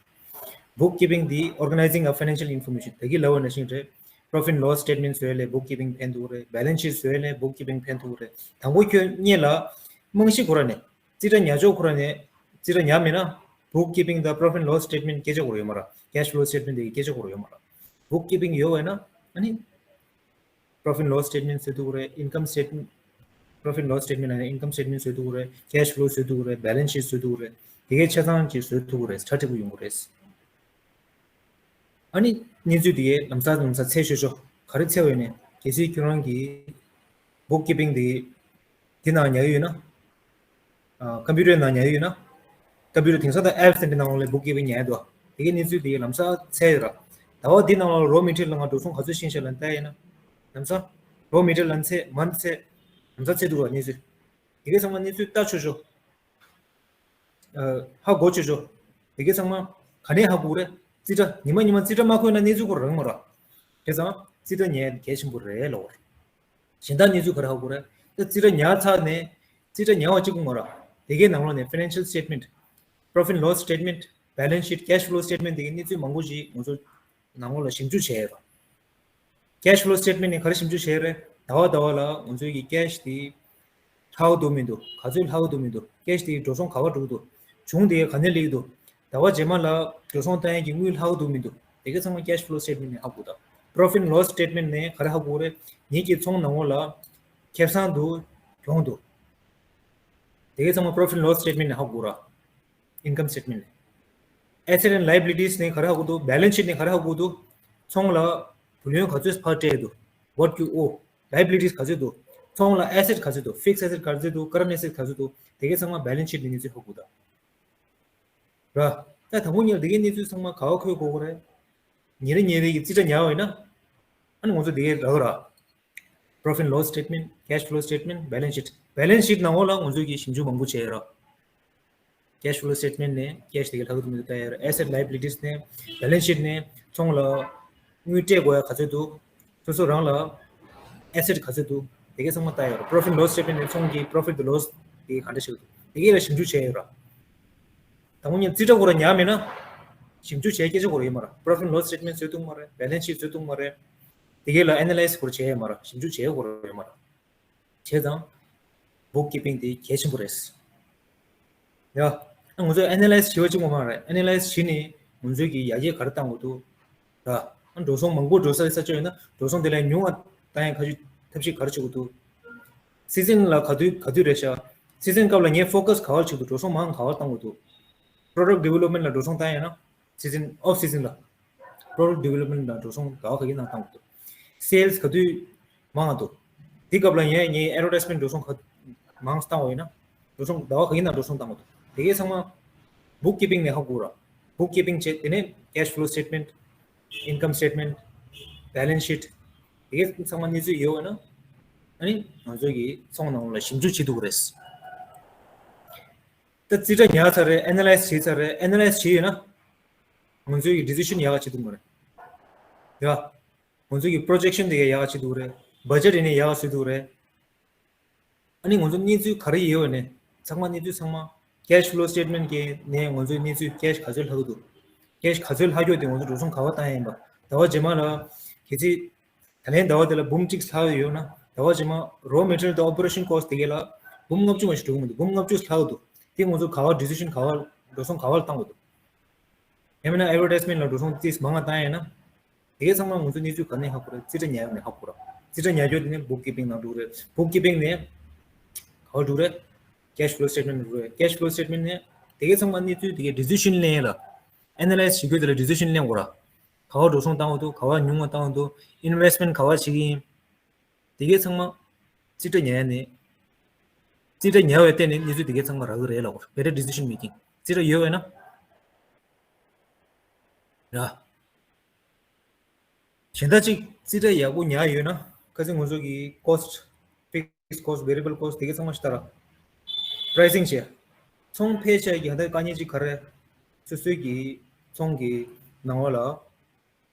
Bookkeeping the organizing of financial information. ད་གིན་ལབ་པ་ནང་བཞིན་རེད། Profit and loss statement བཟོ་ཡ་ལས་bookkeeping ཕན་ཐོགས་རེད། Balance sheet བཟོ་ཡ་ལས་bookkeeping ཕན་ཐོགས་རེད། དང་པོ་ཁྱོད་གཉིས་ལ་རྨང་གཞི་ཁོ་ར་ནས། རྩིས་ཁྲ་ཉར་ཕྱོགས་ཁོ་ར་ནས་རྩིས་ཁྲ་ཉར་མེད་ན། Bookkeeping དང་Profit and loss statement སྐད་ཆ་ཁོ་ར་ཡོད་མ་རེད། Cash flow statement དེ་གི་སྐད་ཆ་ཁོ་ར་ཡོད་མ་རེད། Bookkeeping ཡོད་པ་ཡིན་ན་ཨ་ནི། Profit and loss statement བཟོ་ཐུབ་ཀྱི་རེད། Income statement, profit and loss statement ནང་ནས་income statement བཟོ་ཐུབ་ཀྱི་རེད། Cash flow བཟོ་ཐུབ་ཀྱི་རེད། Balance sheet བཟོ་ཐུབ་ཀྱི་རེད། དེ་གའི་ཆ་ཚང་ཅིག་བཟོ་ཐུབ་ཀྱི་རེད། གྲ་འགྲིག་པོ་ཡོང་གི་རེད། ཨ་ནི་གནས་ཚུལ་དེ་གའི་ལམ་སང་ལམ་སང་འཚོལ་ཤོག་ཤོག་ག་རེ་འཚོལ་བ་ཡིན་ནའི་གལ་སྲིད་ཁྱོད་རང་གི་Bookkeeping དེ་དེ་ནང་ཉར་ཡོད་ན། ཨ། ཀམ་པུ་ཊར་ནང་ཉར་ཡོད་ན། ཀམ་པུ་ཊར་དེང་སང་ད་apps དེ་འདྲ་ནང་ལ་Bookkeeping ཉར་འདུག་དེ་གའི་གནས་ཚུལ་དེ་ལམ་སང་འཚོལ་ཡོད་ར། ཟླ་བ་འདི་ནང་ལ་raw material ལ་ང་འགྲོ་སོང་ག་ཚོད་ཕྱིན་ཤག་ལབ་བལྟ་ཡིན་ན། ལམ་སང་raw material ལ་འཚོལ་མ་འཚོལ། ལམ་སང་འཚོལ་འདུག་ར་གནས་ཚུལ། དེ་གའི་ཚང་མ་གནས་ཚུལ་ལྟ་ཆོག་ཆོག་ཨ། ཧ་གོ་ཆོག་ཆོག་དེ་གའི་ཚང་མ་ག་ནས་ཧ་གོ་རེད། རྩིས་ཁྲ་ཉི་མ་ཉི་མ་རྩིས་ཁྲ་མ་འཁོད་ན་གནས་ཚུལ་ཁོ་རང་མ་ར། དེ་ཙང་རྩིས་ཁྲ་ཉར་གལ་ཆེན་པོ་རེད་ལབ་པ་རེད། གཞན་དག་གནས་ཚུལ་ག་རེ་ཧ་གོ་རེད། ད་རྩིས་ཁྲ་ཉར་ཚར་ནས་རྩིས་ཁྲ་ཉར་བ་གཅིག་པུ་མ་ར། དེ་གའི་ནང་ལོགས་ནས་financial statement, profit and loss statement, balance sheet, cash flow statement དེ་གའི་གནས་ཚུལ་མང་པོ་ཞིག་ང་ཚོ་ནང་ལོགས་ལ་ཞིབ་འཇུག་བྱས་ཡོད་ར། Cash flow statement ནས་ག་རེ་ཞིབ་འཇུག་བྱས་རེད། ཟླ་བ་ཟླ་བ་ལ་ང་ཚོའི་གི་cash དེ་ལྷག་འདུག་མི་འདུག་ག་ཚོད་ལྷག་འདུག་མི་འདུག cash དེ་འགྲོ་སོང་ག་པར་འགྲོ་འདུག་གཞུང་དེ་ག་ནས་སླེབས་འདུག་ཟླ་བ་རྗེས་མ་ལ་འགྲོ་སོང་བཏང་ཡས་ཀྱི་དངུལ་ལྷག་འདུག་མི་འདུག་དེ་གའི་ཚང་མ་cash flow statement ནས་ཧ་གོ་ད། Profit and loss statement ནས་ག་རེ་ཧ་གོ་རེད། ངེད་ཀྱི་ཚོང་ནང་ལོགས་ལ་ཁེ་བཟང་འདུག་གྱོང་འདུག་དེ་གའི་ཚང་མ་profit and loss statement ནས་ཧ་གོ་ར། Income statement ནས། Asset and liabilities ནས་ག་རེ་ཧ་གོ་འདུག balance sheet ནས་ག་རེ་ཧ་གོ་འདུག་ཚོང་ལ་བུ་ལོན་ག་ཚོད་ཕར་སྤྲད་འདུག what you owe, liabilities ག་ཚོད་འདུག་ཚོང་ལ་asset ག་ཚོད་འདུག fixed asset ག་ཚོད་འདུག current asset ག་ཚོད་འདུག་དེ་གའི་ཚང་མ་balance sheet ནས་གནས་ཚུལ་ཧ་གོ་ད། ར། ད་དང་པོ་ཉིད་ལ་དེ་གའི་གནས་ཚུལ་ཚང་མ་ག་བ་འཁོད་དགོས་གོ་རེད། ཉིན་རེ་ཉིན་རེ་གི་རྩིས་ཁྲ་ཉར་བ་ཡིན་ན། ཨ་ནི་ང་ཚོ་དེ་གའི་རག་ར། Profit and loss statement, cash flow statement, balance sheet. Balance sheet ནང་ལོགས་ལ་ང་ཚོ་གི་ཞིབ་འཇུག་མང་པོ་བྱས་ཡོད་ར། Cash flow statement ནས་cash དེ་གའི་ལྷག་འདུག་མི་འདུག་ལྟ་ཡ་ར། Asset, liabilities ནས་balance sheet ནས་ཚོང་ལ་དངུལ་སྤྲད་དགོས་ཡ་ག་ཚོད་འདུག་སོ་སོ་རང་ལ་asset ག་ཚོད་འདུག་དེ་གའི་ཚང་མ་ལྟ་ཡ་ར། Profit and loss statement ནས་ཚོང་གི་profit and loss དེ་ག་འདྲ་ཞིག་འདུག་དེ་གའི་ལ་ཞིབ་འཇུག་བྱས་ཡོད་ར། དང་པོ་ཉིད་རྩིས་ཁྲ་ཁོ་ར་ཉར་མེད་ན་ཞིབ་འཇུག་བྱས་སྐད་ཆ་ཁོ་ར་ཡོད་མ་ར། Profit and loss statement བཟོས་འདུག་མ་རེད། Balance sheet བཟོས་འདུག་མ་རེད། དེ་གའི་ལ་analyse ཁོ་ར་བྱས་ཡོད་མ་ར། ཞིབ་འཇུག་བྱས་ཁོ་ར་ཡོད་མ་ར། བྱས་ཙང་bookkeeping དེ་གལ་ཆེན་པོ་རེད། ཡ། ང་ཚོས་analyse བྱེད་པ་གཅིག་པོ་མ་རེད། analyse བྱས་ནས་ང་ཚོས་ཀྱི་ཡར་རྒྱས་ག་རེ་བཏང་དགོས་འདུག་ར། འགྲོ་སོང་མང་པོ་འགྲོ་ས་ས་ཆ་ཡོད་ན་འགྲོ་སོང་དེ་ལས་ཉུང་བ་བཏང་ཡ་ག་ཅིག་ཐབས་ཤེས་ག་རེ་བྱེད་དགོས་འདུག season ལ་ག་དུས་ག་དུས་རེད་ཤག season སྐབས་ལ་ངས་focus ག་བར་བྱེད་དགོས། འགྲོ་སོང་མང་ག་བར་བཏང་དགོས་འདུག product development ལ་འགྲོ་སོང་བཏང་ཡ་ན་season, off season ལ། product development ལ་འགྲོ་སོང་ཟླ་བ་ག་གི་ནང་བཏང་དགོས་འདུག sales ག་དུས་མང་བ་འདུག་དེ་སྐབས་ལ་ངས་ངའི་advertisement འགྲོ་སོང་ག་མང་བཏང་བ་ཡིན་ན་འགྲོ་སོང་ཟླ་བ་ག་གི་ནང་འགྲོ་སོང་བཏང་བ་འདུག་དེ་གའི་ཚང་མ་bookkeeping ནས་ཧ་གོ་ར། bookkeeping བྱས་དེ་ནས་cash flow statement, income statement, balance sheet དེ་གའི་ཚང་མ་གནས་ཚུལ་ཡོད་པ་ན་ཨ་ནི་ང་ཚོ་གི་ཚོང་ནང་ལ་ཞིབ་འཇུག་བྱེད་ཐུབ་ཀྱི་རེད། ད་རྩིས་ཁྲ་ཉར་ཚར་རེད། analyse བྱས་ཚར་རེད། analyse བྱས་ཡོད་ན་ང་ཚོའི་གི་decision ཡག་ག་བྱེད་ཐུབ་མ་རེད། ཡ། ང་ཚོའི་གི་projection དེ་ག་ཡག་ག་བྱེད་ཐུབ་རེད། budget ཡིན་ནའི་ཡག་ག་བཟོ་ཐུབ་རེད། ཨ་ནི་ང་ཚོ་གནས་ཚུལ་ག་རེ་ཡོད་ནས་ཚང་མ་གནས་ཚུལ་ཚང་མ་cash flow statement གི་ནས་ང་ཚོའི་གནས་ཚུལ་cash ག་ཚོད་ལྷག་འདུག cash ག་ཚོད་ལྷག་ཡོད་དེ་ང་ཚོ་འགྲོ་སོང་ག་བ་བཏང་ཡ་ཡིན་པ། ཟླ་བ་རྗེས་མ་ལ་གལ་སྲིད་ད་ལན་ཟླ་བ་དེ་ལ་འབུམ་གཅིག་ལྷག་ཡོད་ན་ཟླ་བ་རྗེས་མ་raw material དང་operation cost དེ་གའི་ལ་འབུམ་ལྔ་བཅུ་ང་ཞིག་འགྲོ་གི་མི་འདུག་འབུམ་ལྔ་བཅུ་ལྷག་འདུག་དེ་ང་ཚོ་ག་བ་decision ག་བ་འགྲོ་སོང་ག་བ་ལ་བཏང་དགོས་འདུག་ཡང་མིན་ན་advertisement ལ་འགྲོ་སོང་ཏིས་མང་ང་བཏང་ཡ་ཡིན་ན། དེ་གའི་ཚང་མ་ང་ཚོ་གནས་ཚུལ་ག་ནས་ཧ་གོ་རེད། རྩིས་ཁྲ་ཉར་ཡོང་ནས་ཧ་གོ་ར། རྩིས་ཁྲ་ཉར་རྒྱུ་དེ་ནས་bookkeeping ནང་འགྲོ་རེད། bookkeeping ནས་ག་བ་འགྲོ་རེད། cash flow statement འགྲོ་རེད། cash flow statement ནས་དེ་གའི་ཚང་མ་གནས་ཚུལ་དེ་གའི་decision ལེན་ཡ་ལ། analyse བྱེད་རྒྱུ་དེ་ལ་decision ལེན་དགོས་ར། ག་བ་འགྲོ་སོང་བཏང་དགོས་འདུག་ག་བ་ཉུང་བ་བཏང་དགོས་འདུག investment ག་བ་བྱེད་ཀྱི་ཡིན། དེ་གའི་ཚང་མ་རྩིས་ཁྲ་ཉར་ཡ་ནས། རྩིས་ཁྲ་ཉར་བའི་སྟེང་ནས་གནས་ཚུལ་དེ་གའི་ཚང་མ་རག་གི་རེད་ལབ་དགོས་ར། better decision making རྩིས་ཁྲ་ཡོད་པ་ཡིན་ན། ར། གཞན་དག་ཅིག་རྩིས་ཁྲ་ཡག་པོ་ཉར་ཡོད་ན་ཁ་སང་ང་ཚོ་གི་cost, fixed cost, variable cost དེ་གའི་ཚང་མ་ཞིག་ལྟ་ར། pricing བྱས། ཚོང་ཕལ་ཆེར་གྱི་ཧ་ད་དཀའ་ངལ་ཅིག་ག་རེ། སོ་སོའི་གི་ཚོང་གི་ནང་བ་ལ་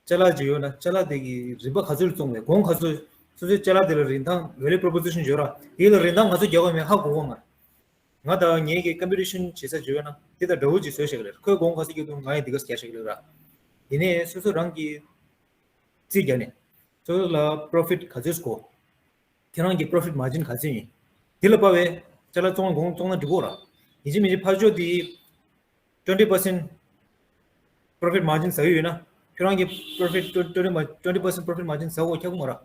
ཅ་ལག་ཅིག་ཡོད་ན་ཅ་ལག་དེ་གི་རིན་པ་ག་ཚོད་བཙོང་བས་གོང་ག་ཚོད། སོ་སོའི་ཅ་ལག་དེ་ལ་རིན་ཐང་value proposition ཡོད་ར། དེ་ལ་རིན་ཐང་ག་ཚོད་རྒྱག་དགོས་མེད་ཧ་གོ་གོ་ང་། ང་དང་ངེད་ཀྱི་competition བྱེད་ས་བརྗོད་ན་དེ་དང་འདྲ་བོ་ཅིག་བཟོས་བཞག་གི་རེད། ཁོས་གོང་ག་ཚོད་རྒྱག་འདུག་ང་ཡང་དེ་ག་ཚོད་རྒྱག་བཞག་གི་རེད་ར། དེ་ནས་སོ་སོ་རང་གི་རྩིས་རྒྱག་ནས་སོ་སོ་ལ་profit ག་ཚོད་དགོས། ཁྱེད་རང་གི་profit margin ག་ཚོད་ཡིན། དེ་ལ་དཔག་པའི་ཅ་ལག་བཙོང་བ་གོང་བཙོང་ན་འགྲིག་གོ་ར། ཡིན་གཅིག་མིན་གཅིག་ཕར་ཕྱོགས་དེ་twenty percent profit margin ཟ་ཡི་ཡོད་ན་ཁྱོད་རང་གི་profit twenty percent profit margin ཟ་གོ་ཁྱབ་གོ་མ་ར།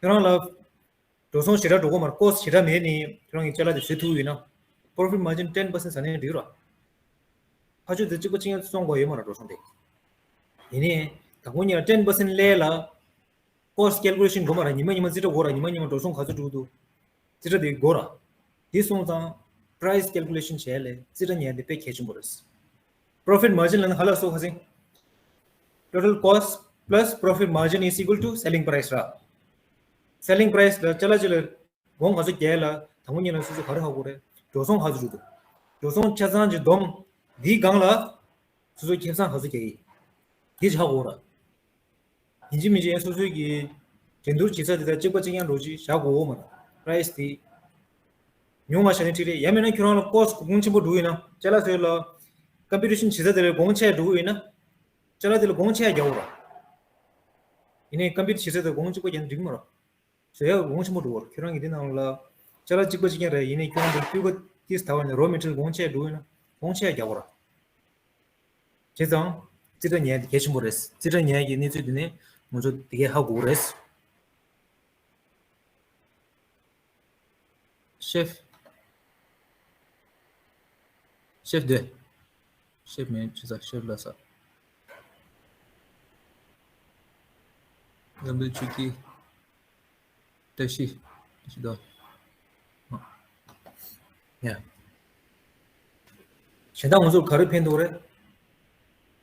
ཁྱོད་རང་ལ་འགྲོ་སོང་ཞེ་དྲག་འགྲོ་གོ་མ་ར། cost ཞེ་དྲག་མེད་ནི་ཁྱོད་རང་གི་ཅ་ལག་དེ་བཟོ་ཐུབ་ཡོད་ན་profit margin ten percent ཟ་ནས་འགྲིག་ར། ཕར་ཕྱོགས་དེ་གཅིག་པ་གཅིག་ཡང་བཙོང་དགོས་ཡོད་མ་ར་འགྲོ་སོང་དེ། དེ་ནས་དང་པོ་ཉིད་ལ་ten percent ལས་ལ་cost calculation དགོས་མ་ར། ཉི་མ་ཉི་མ་རྩིས་ཁྲ་དགོས་ར། ཉི་མ་ཉི་མ་འགྲོ་སོང་ག་ཚོད་འགྲོ་འདུག་རྩིས་ཁྲ་དེ་དགོས་ར། དེ་སོང་ཙང་price calculation བྱས་ལས་རྩིས་ཁྲ་ཉར་དེ་དཔེ་གལ་ཆེན་པོ་རེད། profit margin ལ་ནི་ཧ་ལ་སོ་ཁ་སིང་། total cost plus profit margin is equal to selling price ར། selling price ལ་ཅ་ལག་ཅིག་ལ་གོང་ག་ཚོད་རྒྱག་ལ་དང་པོ་ཉིད་ལ་སོ་སོ་ག་རེ་ཧ་གོ་རེད། འགྲོ་སོང་ག་ཚོད་འགྲོ་འདུག་འགྲོ་སོང་ཆ་ཚང་གི་བསྡོམས་འདིའི་སྒང་ལ་སོ་སོ་ཁེ་བཟང་ག་ཚོད་རྒྱག་ཡིན། དེ་བཞག་དགོས་ར། ཡིན་གཅིག་མིན་གཅིག་ཡང་སོ་སོའི་གི་འགྲན་བསྡུར་བྱེད་ས་དེ་དང་གཅིག་པ་གཅིག་རྐྱང་འགྲོ་གཅིག་བཞག་དགོས་འོ་མ་ར། པ་རའི་སི་དེ་ཉུང་བ་བཞག་ན་འགྲིག་རེད། ཡང་མིན་ན་ཁྱོད་རང་ལ་ཀོ་སི་གོང་ཆེན་པོ་འགྲོ་ཡིན་ན་ཅ་ལག་བཟོས་ལ་ཀམ་པི་ཊི་ཤན་བྱེད་ས་དེ་ལ་གོང་ཆེ་འགྲོ་ཡིན་ན་ཅ་ལག་དེ་ལ་གོང་ཆེ་རྒྱག་དགོས་ར། ཡིན་ནའི་ཀམ་པི་ཊི་བྱེད་ས་དེ་གོང་གཅིག་པ་རྒྱག་ན་འགྲིག་མ་ར། བཟོ་ཡག་གོང་ཆེན་པོ་འགྲོ་བར་ཁྱོད་རང་གི་འདི་ནང་ལ་ཅ་ལག་གཅིག་པ་གཅིག་རྐྱང་རེད། ཡིན་ནའི་ཁྱོད་རང་གི་སྤུས་ཀ་ཏིས་ད་བ་ནས་རོ་མེ་ཊི་རིལ་གོང་ཆེ་འགྲོ་ཡིན་ན་གོང་ཆེ་རྒྱག་དགོས་ར། བྱས་ཙང་རྩིས་ཁྲ་ཉར་ཡག་དེ་གལ་ཆེན་པོ་རེད། རྩིས་ཁྲ་ཉར་ཡག་གི་གནས་ཚུལ་འདི་ནས་ང་ཚོ་དེ་གས་ཧ་གོ་གི་རེད། ཤེཕ། ཤེཕ་འདི། ཤེཕ་མེད་ཅི་ཟ་ཤེཕ་ལ་ཟ། ལམ་དུ་ཆུ་ཀི། བཀྲ་ཤིས། བཀྲ་ཤིས་དོ། ཡ། གཞན་དག་ང་ཚོར་ག་རེ་ཕན་ཐོགས་རེད།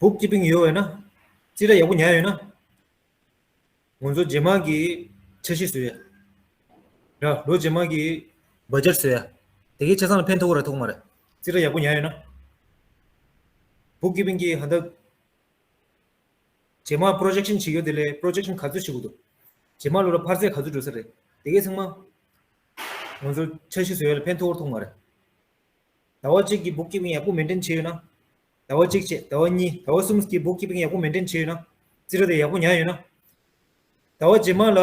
བུག་ཀི་པིང་ཡོད་པས་ན། རྩིས་ཁྲ་ཡག་པོ་ཉར་ཡོད་ན། ང་ཚོ་རྗེས་མ་གི་འཆར་གཞི་བཟོ་ཡ། ར་ལོ་རྗེས་མ་གི་བ་ཇེཊ་བཟོ་ཡ། དེ་གའི་ཆ་ཚང་ལ་ཕན་ཐོགས་ར་ཐོགས་མ་རེད། རྩིས་ཁྲ་ཡག་པོ་ཉར་ཡོད་ན། བུག་ཀི་པིང་གི་ཧ་ད། རྗེས་མ་པོ་རོ་ཇེག་ཤན་བྱེད་ཡོད་དེ་ལས་པོ་རོ་ཇེག་ཤན་ག་ཚོད་བྱེད་དགོས་འདུག་རྗེས་མ་ལོ་ལ་འཕར་ཚད་ག་ཚོད་འགྲོ་ས་རེད། དེ་གའི་ཚང་མ། ང་ཚོ་འཆར་གཞི་བཟོ་ཡ་ལ་ཕན་ཐོགས་ར་ཐོགས་མ་རེད། ཟླ་བ་གཅིག་གི་བུག་ཀི་པིང་ཡག་པོ་མེན་ཊེན་བྱས་ཡོད་ན། ཟླ་བ་གཅིག་བྱས་ཟླ་བ་གཉིས་ཟླ་བ་གསུམ་གྱི་བུག་ཀི་པིང་ཡག་པོ་མེན་ཊེན་བྱས་ཡོད་ན། རྩིས་ཁྲ་དེ་ཡག་པོ་ཉར་ཡོད་ན། ཟླ་བ་རྗེས་མ་ལ།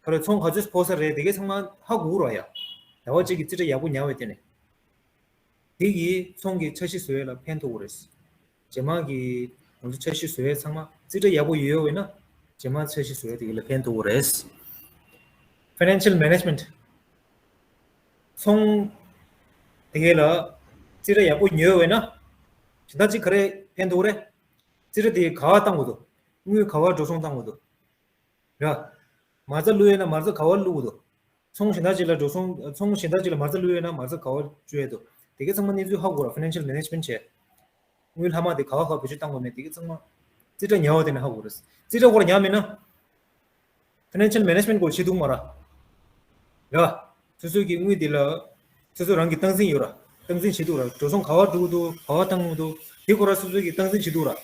ག་རེ་ཚོང་ག་ཚོད་ཕོག་ས་རེད་དེ་གའི་ཚང་མ་ཧ་གོ་གི་རེད་ཡ། ཟླ་བ་གཅིག་གི་རྩིས་ཁྲ་ཡག་པོ་ཉར་བའི་སྟེང་ནས། དེ་གིས་ཚོང་གི་འཆར་གཞི་བཟོ་ཡས་ལ་ཕན་ཐོགས་ཀྱི་རེད། རྗེས་མ་གི་ང་ཚོ་འཆར་གཞི་བཟོ་ཡས་ཚང་མ་རྩིས་ཁྲ་ཡག་པོ་ཡོད་ཡོད་ན་རྗེས་མ་འཆར་གཞི་བཟོ་ཡས་དེ་ག་ལ་ཕན་ཐོགས་ཀྱི་རེད། ཕའི་ནན་ཤལ་མེ་ནེཇ་མེན་ཊི། ཚོང་དེ་ག་ལ་རྩིས་ཁྲ་ཡག་པོ་ཉོས་ཡོད་ན་གཞན་དག་ཅིག་ག་རེ་ཕན་ཐོགས་རེད། རྩིས་ཁྲ་དེ་ག་པར་བཏང་དགོས་འདུག་དངུལ་ག་པར་འགྲོ་སོང་བཏང་དགོས་འདུག་ར། མ་རྩ་བླུགས་ཡོད་ན་མ་རྩ་ག་པར་བླུགས་དགོས་འདུག་ཚོང་གཞན་དག་ཅིག་ལ་འགྲོ་སོང་ཚོང་གཞན་དག་ཅིག་ལ་མ་རྩ་བླུགས་ཡོད་ན་མ་རྩ་ག་པར་བཅོལ་ཡས་འདུག་དེ་གའི་ཚང་མ་གནས་ཚུལ་ཧ་གོ་ར། ཕའི་ནན་ཤལ་མེ་ནེཇ་མེན་ཊི་བྱས། དངུལ་ལྷག་མ་དེ་ག་པར་ག་པར་བེད་སྤྱོད་བཏང་དགོས་མེད་དེ་གའི་ཚང་མ། རྩིས་ཁྲ་ཉར་བ་དེ་ནས་ཧ་གོ་ར། རྩིས་ཁྲ་སྐོར་ཉར་མེད་ན། ཕའི་ནན་ཤལ་མེ་ནེཇ་མེན་ཊི་སྐོར་བྱེད་འདུག་མ་ར། ཡ། སོ་སོ་གི་དངུལ་དེ་ལ། སོ་སོ་རང་གི་སྟངས་འཛིན་ཡོད་ར། སྟངས་འཛིན་བྱེད་འདུག་ར། འགྲོ་སོང་ག་པར་འགྲོ་གི་འདུག་ག་པར་བཏང་གི་འདུག་དེ་སྐོར་ར་སོ་སོ་གི་སྟངས་འཛིན་བྱེད་འདུག་ར།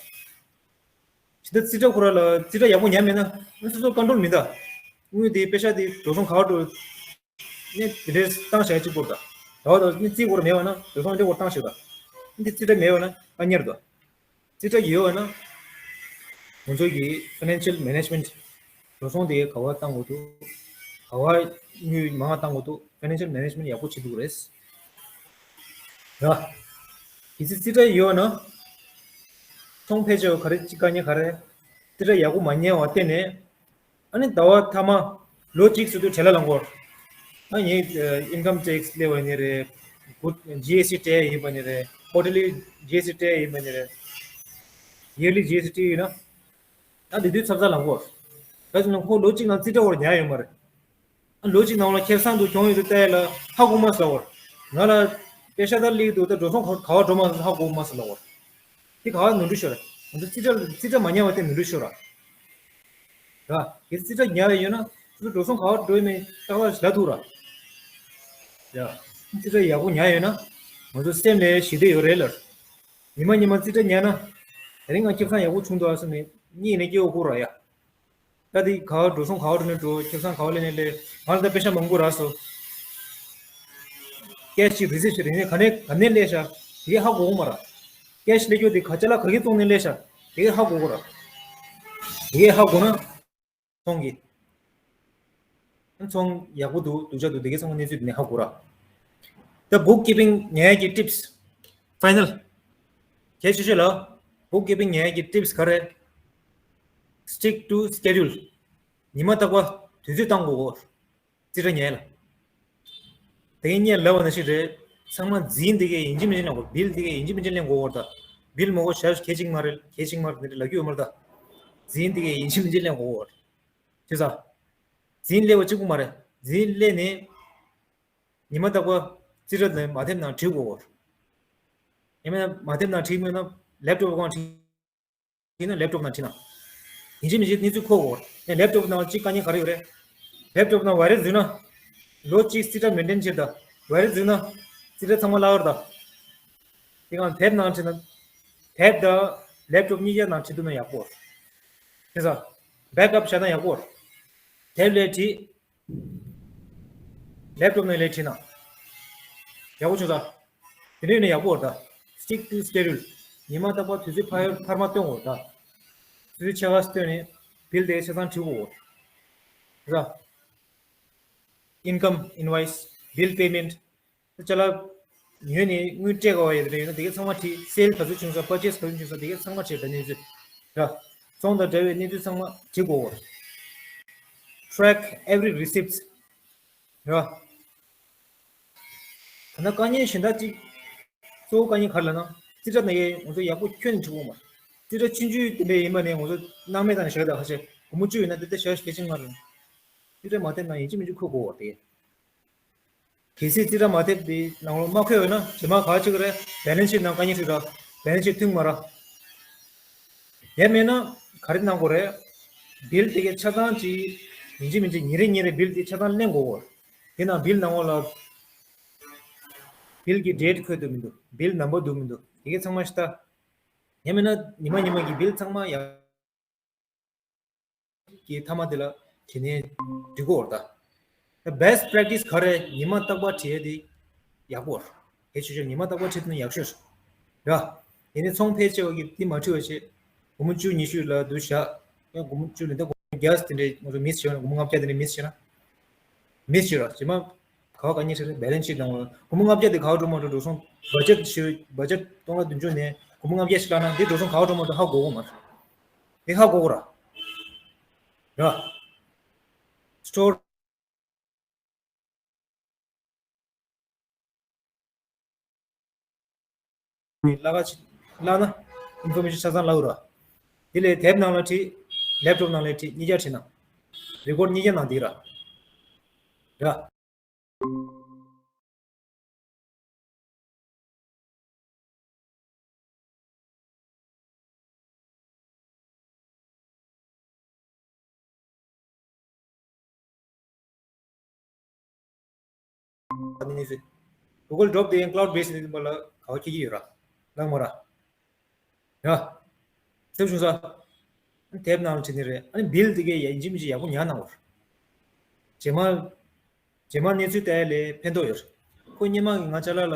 ཇི་ལྟར་རྩིས་ཁྲ་ཁོ་ར་ལ་རྩིས་ཁྲ་ཡག་པོ་ཉར་མེད་ན་སོ་སོ་ཀོན་ཊོལ་མི་འདའ། དངུལ་དེ་པེ་ཤ་དེ་འགྲོ་སོང་ག་པར་འགྲོ། ནས་དེ་འདྲའི་བཏང་བཞག་གཅིག་པོར་ད། ད་བར་དུ་ནི་རྩིས་སྐོར་མེད་བ་ན་འགྲོ་སོང་འདི་སྐོར་བཏང་ཞིག་ད། འདི་རྩིས་ཁྲ་མེད་བ་ན་ཨ་ཉར་ད། རྩིས་ཁྲ་ཡོད་བ་ན། ང་ཚོ་གི་ཕའི་ནན་ཤལ་མེ་ནེཇ་མེན་ཊི། འགྲོ་སོང་དེ་ག་པར་བཏང་དགོས་འདུག་ག་པར་དངུལ་མང་བ་བཏང་དགོས་འདུག་ཕའི་ནན་ཤལ་མེ་ནེཇ་མེན་ཊི་ཡག་པོ་བྱེད་ཐུབ་ཀྱི་རེད། ཡ། གལ་སྲིད་རྩིས་ཁྲ་ཡོད་ན། ཚོང་ཕལ་ཆེར་ག་རེ་གཅིག་དཀའ་ངལ་ག་རེ། རྩིས་ཁྲ་ཡག་པོ་མ་ཉར་བ་བརྟེན་ནས། ཨ་ནི་ཟླ་བ་མཐའ་མ། ལོ་གཅིག་ཚུད་དུས་བྲེལ་བ་ལངས་གོ། ཨ་ངས་ཨིན་ཀམ་ཊེག་སི་སླེབས་པ་ནི་རེད། གུ་ཇི་ཨེསི་ཊི་སྤྲད་ཡིན་པ་ནི་རེད། ཀོ་ཊར་ལི་ཇི་ཨེསི་ཊི་སྤྲད་ཡིན་པ་ནི་རེད། ཡར་ལི་ཇི་ཨེསི་ཊི་སྤྲད་ཡིན་ན། ཨ་དེ་དུས་ཚབ་ཚ་ལངས་གོ། ག་ཅི་ན་ཁོ་ལོ་གཅིག་ནང་རྩིས་ཁྲ་བོར་ཉར་ཡོད་མ་རེད། ལོ་གཅིག་ནང་ལ་ཁེ་བཟང་དུ་གྱོང་ཡོད་དུ་བལྟས་ལ་ཧ་གོ་མ་སོང་བར། ང་ལ་པེ་ཤ་དར་ལིག་དུ་ད་འགྲོ་སོང་ག་ག་བ་འགྲོ་མ་སོང་ཧ་གོ་མ་སོང་ལ་བར། དེ་ག་བ་ནོར་འཁྲུལ་ཤོར་ར། ང་ཚོ་རྩིས་ཁྲ་རྩིས་ཁྲ་མ་ཉར་བ་དེ་ནོར་འཁྲུལ་ཤོར་ར། ར། དེ་རྩིས་ཁྲ་ཉར་ཡོད་ན་ཚོ་འགྲོ་སོང་ག་བ་འགྲོ་ཡོད་མེད་ཏག་ཏག་ལ་ཐུག་ར། ཡ། རྩིས་ཁྲ་ཡག་པོ་ཉར་ཡོད་ན་ང་ཚོ་སེམས་ལ་ཞི་བདེ་ཡོད་རེད་ལ། ཉི་མ་ཉི་མ་རྩིས་ཁྲ་ཉར་ན། དེ་རིང་ང་ཁེ་བཟང་ཡག་པོ་བྱུང་འདུག་ཨ་སོ་ནས་གཉིད་ནས་སྐྱེ་བོ་ཁུག་ར་ཡ། ད་དེ་ག་བ་འགྲོ་སོང་ག་བ་འགྲོ་ནས་འགྲོ། ཁེ་བཟང་ག་བ་སླེབས་ནས་སླེབས། ང་ལ་ད་པེ་ཤ་མང་པོ་རག་སོང་། ཀེཤ་ཅིག་རི་སིབ་ཅིག་རིང་ནས་ག་ནས་ག་ནས་སླེབས་ཤག་དེ་གས་ཧ་གོ་གི་མ་ར། ཀེཤ་སླེབས་རྒྱུ་དེ་ག་ཅ་ལག་ག་གི་བཙོང་ནས་སླེབས་ཤག་དེ་གས་ཧ་གོ་གི་ར། དེ་གས་ཧ་གོ་ན། ཚོང་གི། ཚོང་ཡག་པོ་འདུག་སྡུག་ཅག་འདུག་དེ་གས་ཚང་མ་གནས་ཚུལ་དེ་ནས་ཧ་གོ་ར། ད་བུག་ཀི་པིང་ཉར་ཡག་གི་ཊིབ་སི། ཕའི་ནལ། གལ་ཆེ་ཤོས་ལ། བུག་ཀི་པིང་ཉར་ཡག་གི་ཊིབ་སི་ག་རེ། Stick to schedule. ཉི་མ་རྟག་པ་དུས་ཚོད་བཏང་དགོས། རྩིས་ཁྲ་ཉར་ཡག་ལ། དེ་གས་ལབ་པ་ནང་བཞིན་རེད། ཚང་མ་རྫུན་དེ་གས་ཡིན་གཅིག་མིན་གཅིག་ལེན་དགོས། བིལ་དེ་གས་ཡིན་གཅིག་མིན་གཅིག་ལེན་དགོས་བར་ད། བིལ་མ་དགོས་ཤར་གལ་ཆེན་མ་རེད། གལ་ཆེན་མ་རེད་དེ་འདྲ་ལབ་ཀྱི་ཡོད་མ་རེད་ད། རྫུན་དེ་གས་ཡིན་གཅིག་མིན་གཅིག་ལེན་དགོས་བར། བྱས་ཙང་། རྫུན་སླེབས་པ་གཅིག་པུ་མ་རེད། རྫུན་སླེབས་ནས། ཉི་མ་རྟག་པ་རྩིས་ཁྲ་དེ་མ་ཐེབས་ནང་བྲིས་དགོས་བར། ཡང་མིན་ན་མ་ཐེབས་ནང་བྲིས་མིན་ན་ལེབ་ཊོབ་སྒང་བྲིས། ཡིན་ན་ལེབ་ཊོབ་ནང་བྲིས་ན། ཡིན་གཅིག་མིན་གཅིག་གནས་ཚུལ་གོ་དགོས། ཡང་ལེབ་ཊོབ་ནང་གཅིག་དཀའ་ངལ་ག་རེ་ཡོད་རེད། ལེབ་ཊོབ་ནང་བྷའི་རས་འཛུལ་ན། ལོ་གཅིག་རྩིས་ཁྲ་མེན་ཊེན་བྱེད་ད། བྷའི་རས་འཛུལ་ན། རྩིས་ཁྲ་ཚང་མ་བརླག་ཡོད་ད། དེ་སྒང་ཊེབ་ནང་བྲིས་ན། ཊེབ་ད། ལེབ་ཊོབ་གཉིས་ཀ་ནང་བྲིས་ཐུབ་ན་ཡག་པོ། དེ་ཚོ་བེག་ཨབ་བྱས་ན་ཡག་པོ། དེབ་ལ་བྲིས། ལེབ་ཊོབ་ནང་ལ་བྲིས་ན་ཡག་པོ་བྱུང་ས། དེ་འདྲ་ཡིན་ན་ཡག་པོ་རེད་ད། Stick to schedule. ཉི་མ་རྟག་པར་དུས་ཚོད་འཕར་འཕར་མ་སྟོན་དགོས་རེད་ད། དུས་ཚོད་ཆ་ཚང་སྟོན་ནས་བིལ་དེ་ཆ་ཚང་བྲིས་དགོས་རེད་ད། Income invoice, bill payment. ཅ་ལག་ཉོས་ནས་དངུལ་སྤྲད་དགོས་པ་ཡོད་རེད་ཡོད་ན་དེ་གའི་ཚང་མ་བྲིས། སེལ་ག་ཚོད་བྱུང་ས། པར་ཆེས་ག་ཚོད་བྱུང་ས། དེ་གའི་ཚང་མ་བྲིས་ད། གནས་ཚུལ་ར། ཚོང་དང་འབྲེལ་བའི་གནས་ཚུལ་ཚང་མ་བྲིས་དགོས་པ། Track every receipt. ར། ད་ལྟ་དཀའ་ངལ་གཞན་དག་ཅིག་གཙོ་བོ་དཀའ་ངལ་ག་རེ་ལབ་ན། རྩིས་ཁྲ་ནང་ཡས་ང་ཚོ་ཡག་པོ་ཁྱོན་ནས་བྲིས་དགོས་མ། རྩིས་ཁྲ་ཆུང་ཆུང་དེ་འདྲ་ཡིན་པ་ནས་ང་ཚོ་སྣང་མེད་བཏང་ནས་བཞག་ད། ཁ་ཤས་སྒོར་མོ་བཅུ་ཡོད་ན་དེ་ལྟ་བཞག་གལ་ཆེན་མ་རེད། རྩིས་ཁྲ་མ་བལྟས་ན་ཡིན་གཅིག་མིན་གཅིག་འཁོར་དགོས་པ་དེ། གལ་སྲིད་རྩིས་ཁྲ་མ་ཐེབས་པའི་ནང་ལོགས་མ་འཁོད་ཡོད་ན་རྗེས་མ་ག་བྱེད་ཀྱི་རེད། བེ་ལན་སི་ཤིཊ་ནང་དཀའ་ངལ་འཕྲད་ར། བེ་ལན་སི་ཤིཊ་མཐུན་མ་ར། ཡང་མེད་ན་ག་རེ་གནང་དགོས་རེད། བིལ་དེ་གའི་ཆ་ཚང་ཅིག་ཡིན་གཅིག་མིན་གཅིག་ཉིན་རེ་ཉིན་རེ་བིལ་དེ་ཆ་ཚང་ལེན་དགོས་གོ། དེ་ནང་བིལ་ནང་ལོགས་ལ་བིལ་གྱི་ཌེ་ཊི་འཁོད་འདུག་མི་འདུག་བིལ་ནམ་བར་འདུག་མི་འདུག་དེ་གའི་ཚང་མ་ཤི་ད། ཡང་མེད་ན་ཉི་མ་ཉི་མ་གི་བིལ་ཚང་མ་ཡང་། གི་མཐའ་མ་དེ་ལ་དྲི་ནས་འགྲིག་གོ་ར་ད། Best practice ག་རེ། ཉི་མ་རྟག་པར་བྲིས་ཡས་དེ་ཡག་པོ་ར། གལ་ཆེ་ཤོས་ཉི་མ་རྟག་པར་བྲིས་ཐུབ་ན་ཡག་ཤོས་ར། ཡིན་ནའི་ཚོང་ཕལ་ཆེ་བ་གིས་དེ་མ་བྲིས་པ་བྱས། སྒོར་མོ་བཅུ་ཉི་ཤུ་ལ་དུ་བཞག་ཡང་སྒོར་མོ་བཅུ་ལས་ད་སྒོར་མོ་བརྒྱ་དེ་འདྲའི་ང་ཚོ་མིས་བྱས་ན། སྒོར་མོ་ལྔ་བརྒྱ་དེ་འདྲའི་མིས་བྱས་ན། མིས་བྱས་ར། རྗེས་མ་ག་བ་ག་ཉིན་ཁྲིད་རེད། བེ་ལན་སི་ཤིཊ་ནང་ལ་སྒོར་མོ་ལྔ་བརྒྱ་དེ་ག་བ་འགྲོ་མ་འགྲོ། འགྲོ་སོང་བ་ཇེཊ་ཞུ་བ་ཇེཊ་སྟོང་ལ་བདུན་ཅུ་ནས་སྒོར་མོ་ལྔ་བརྒྱ་ཞིག་བརླག་ན་འདི་འགྲོ་སོང་ག་བ་འགྲོ་མ་འགྲོ་ཧ་གོ་གོ་མ་རེད། དེ་ཧ་གོ་གོ་ར། ར། སི་ཊོར་ནི་བརླག་ག་ཅིག་བརླག་ན་ཨིན་ཕོར་མེ་ཤན་ཆ་ཚང་བརླག་ར། དེ་ལས་དེབ་ནང་ལ་བྲིས། ལེབ་ཊོབ་ནང་ལ་བྲིས། གཉིས་ཀ་བྲིས་ན། རི་ཀོཌ་གཉིས་ཀ་ནང་འདི་ར། ར། Google Drive དེ་ཡང་cloud based ཡིན་པ་ལ་ག་བ་ཁྱེད་ཀྱི་ཡོད་ར། ལགས་མོ་ར། ཡ། གསལ་བྱུང་ས། དེབ་ནང་ལ་བྲིས་ནི་རེད། ཨ་ནི་བིལ་དེ་གས་ཡིན་གཅིག་མིན་གཅིག་ཡག་པོ་ཉར་གནང་བར། རྗེས་མ། རྗེས་མ་གནས་ཚུལ་ལྟ་ཡ་ལས་ཕན་ཐོགས་ཡོད། ཁོ་སྔོན་མ་ང་ཅ་ལག་ལ་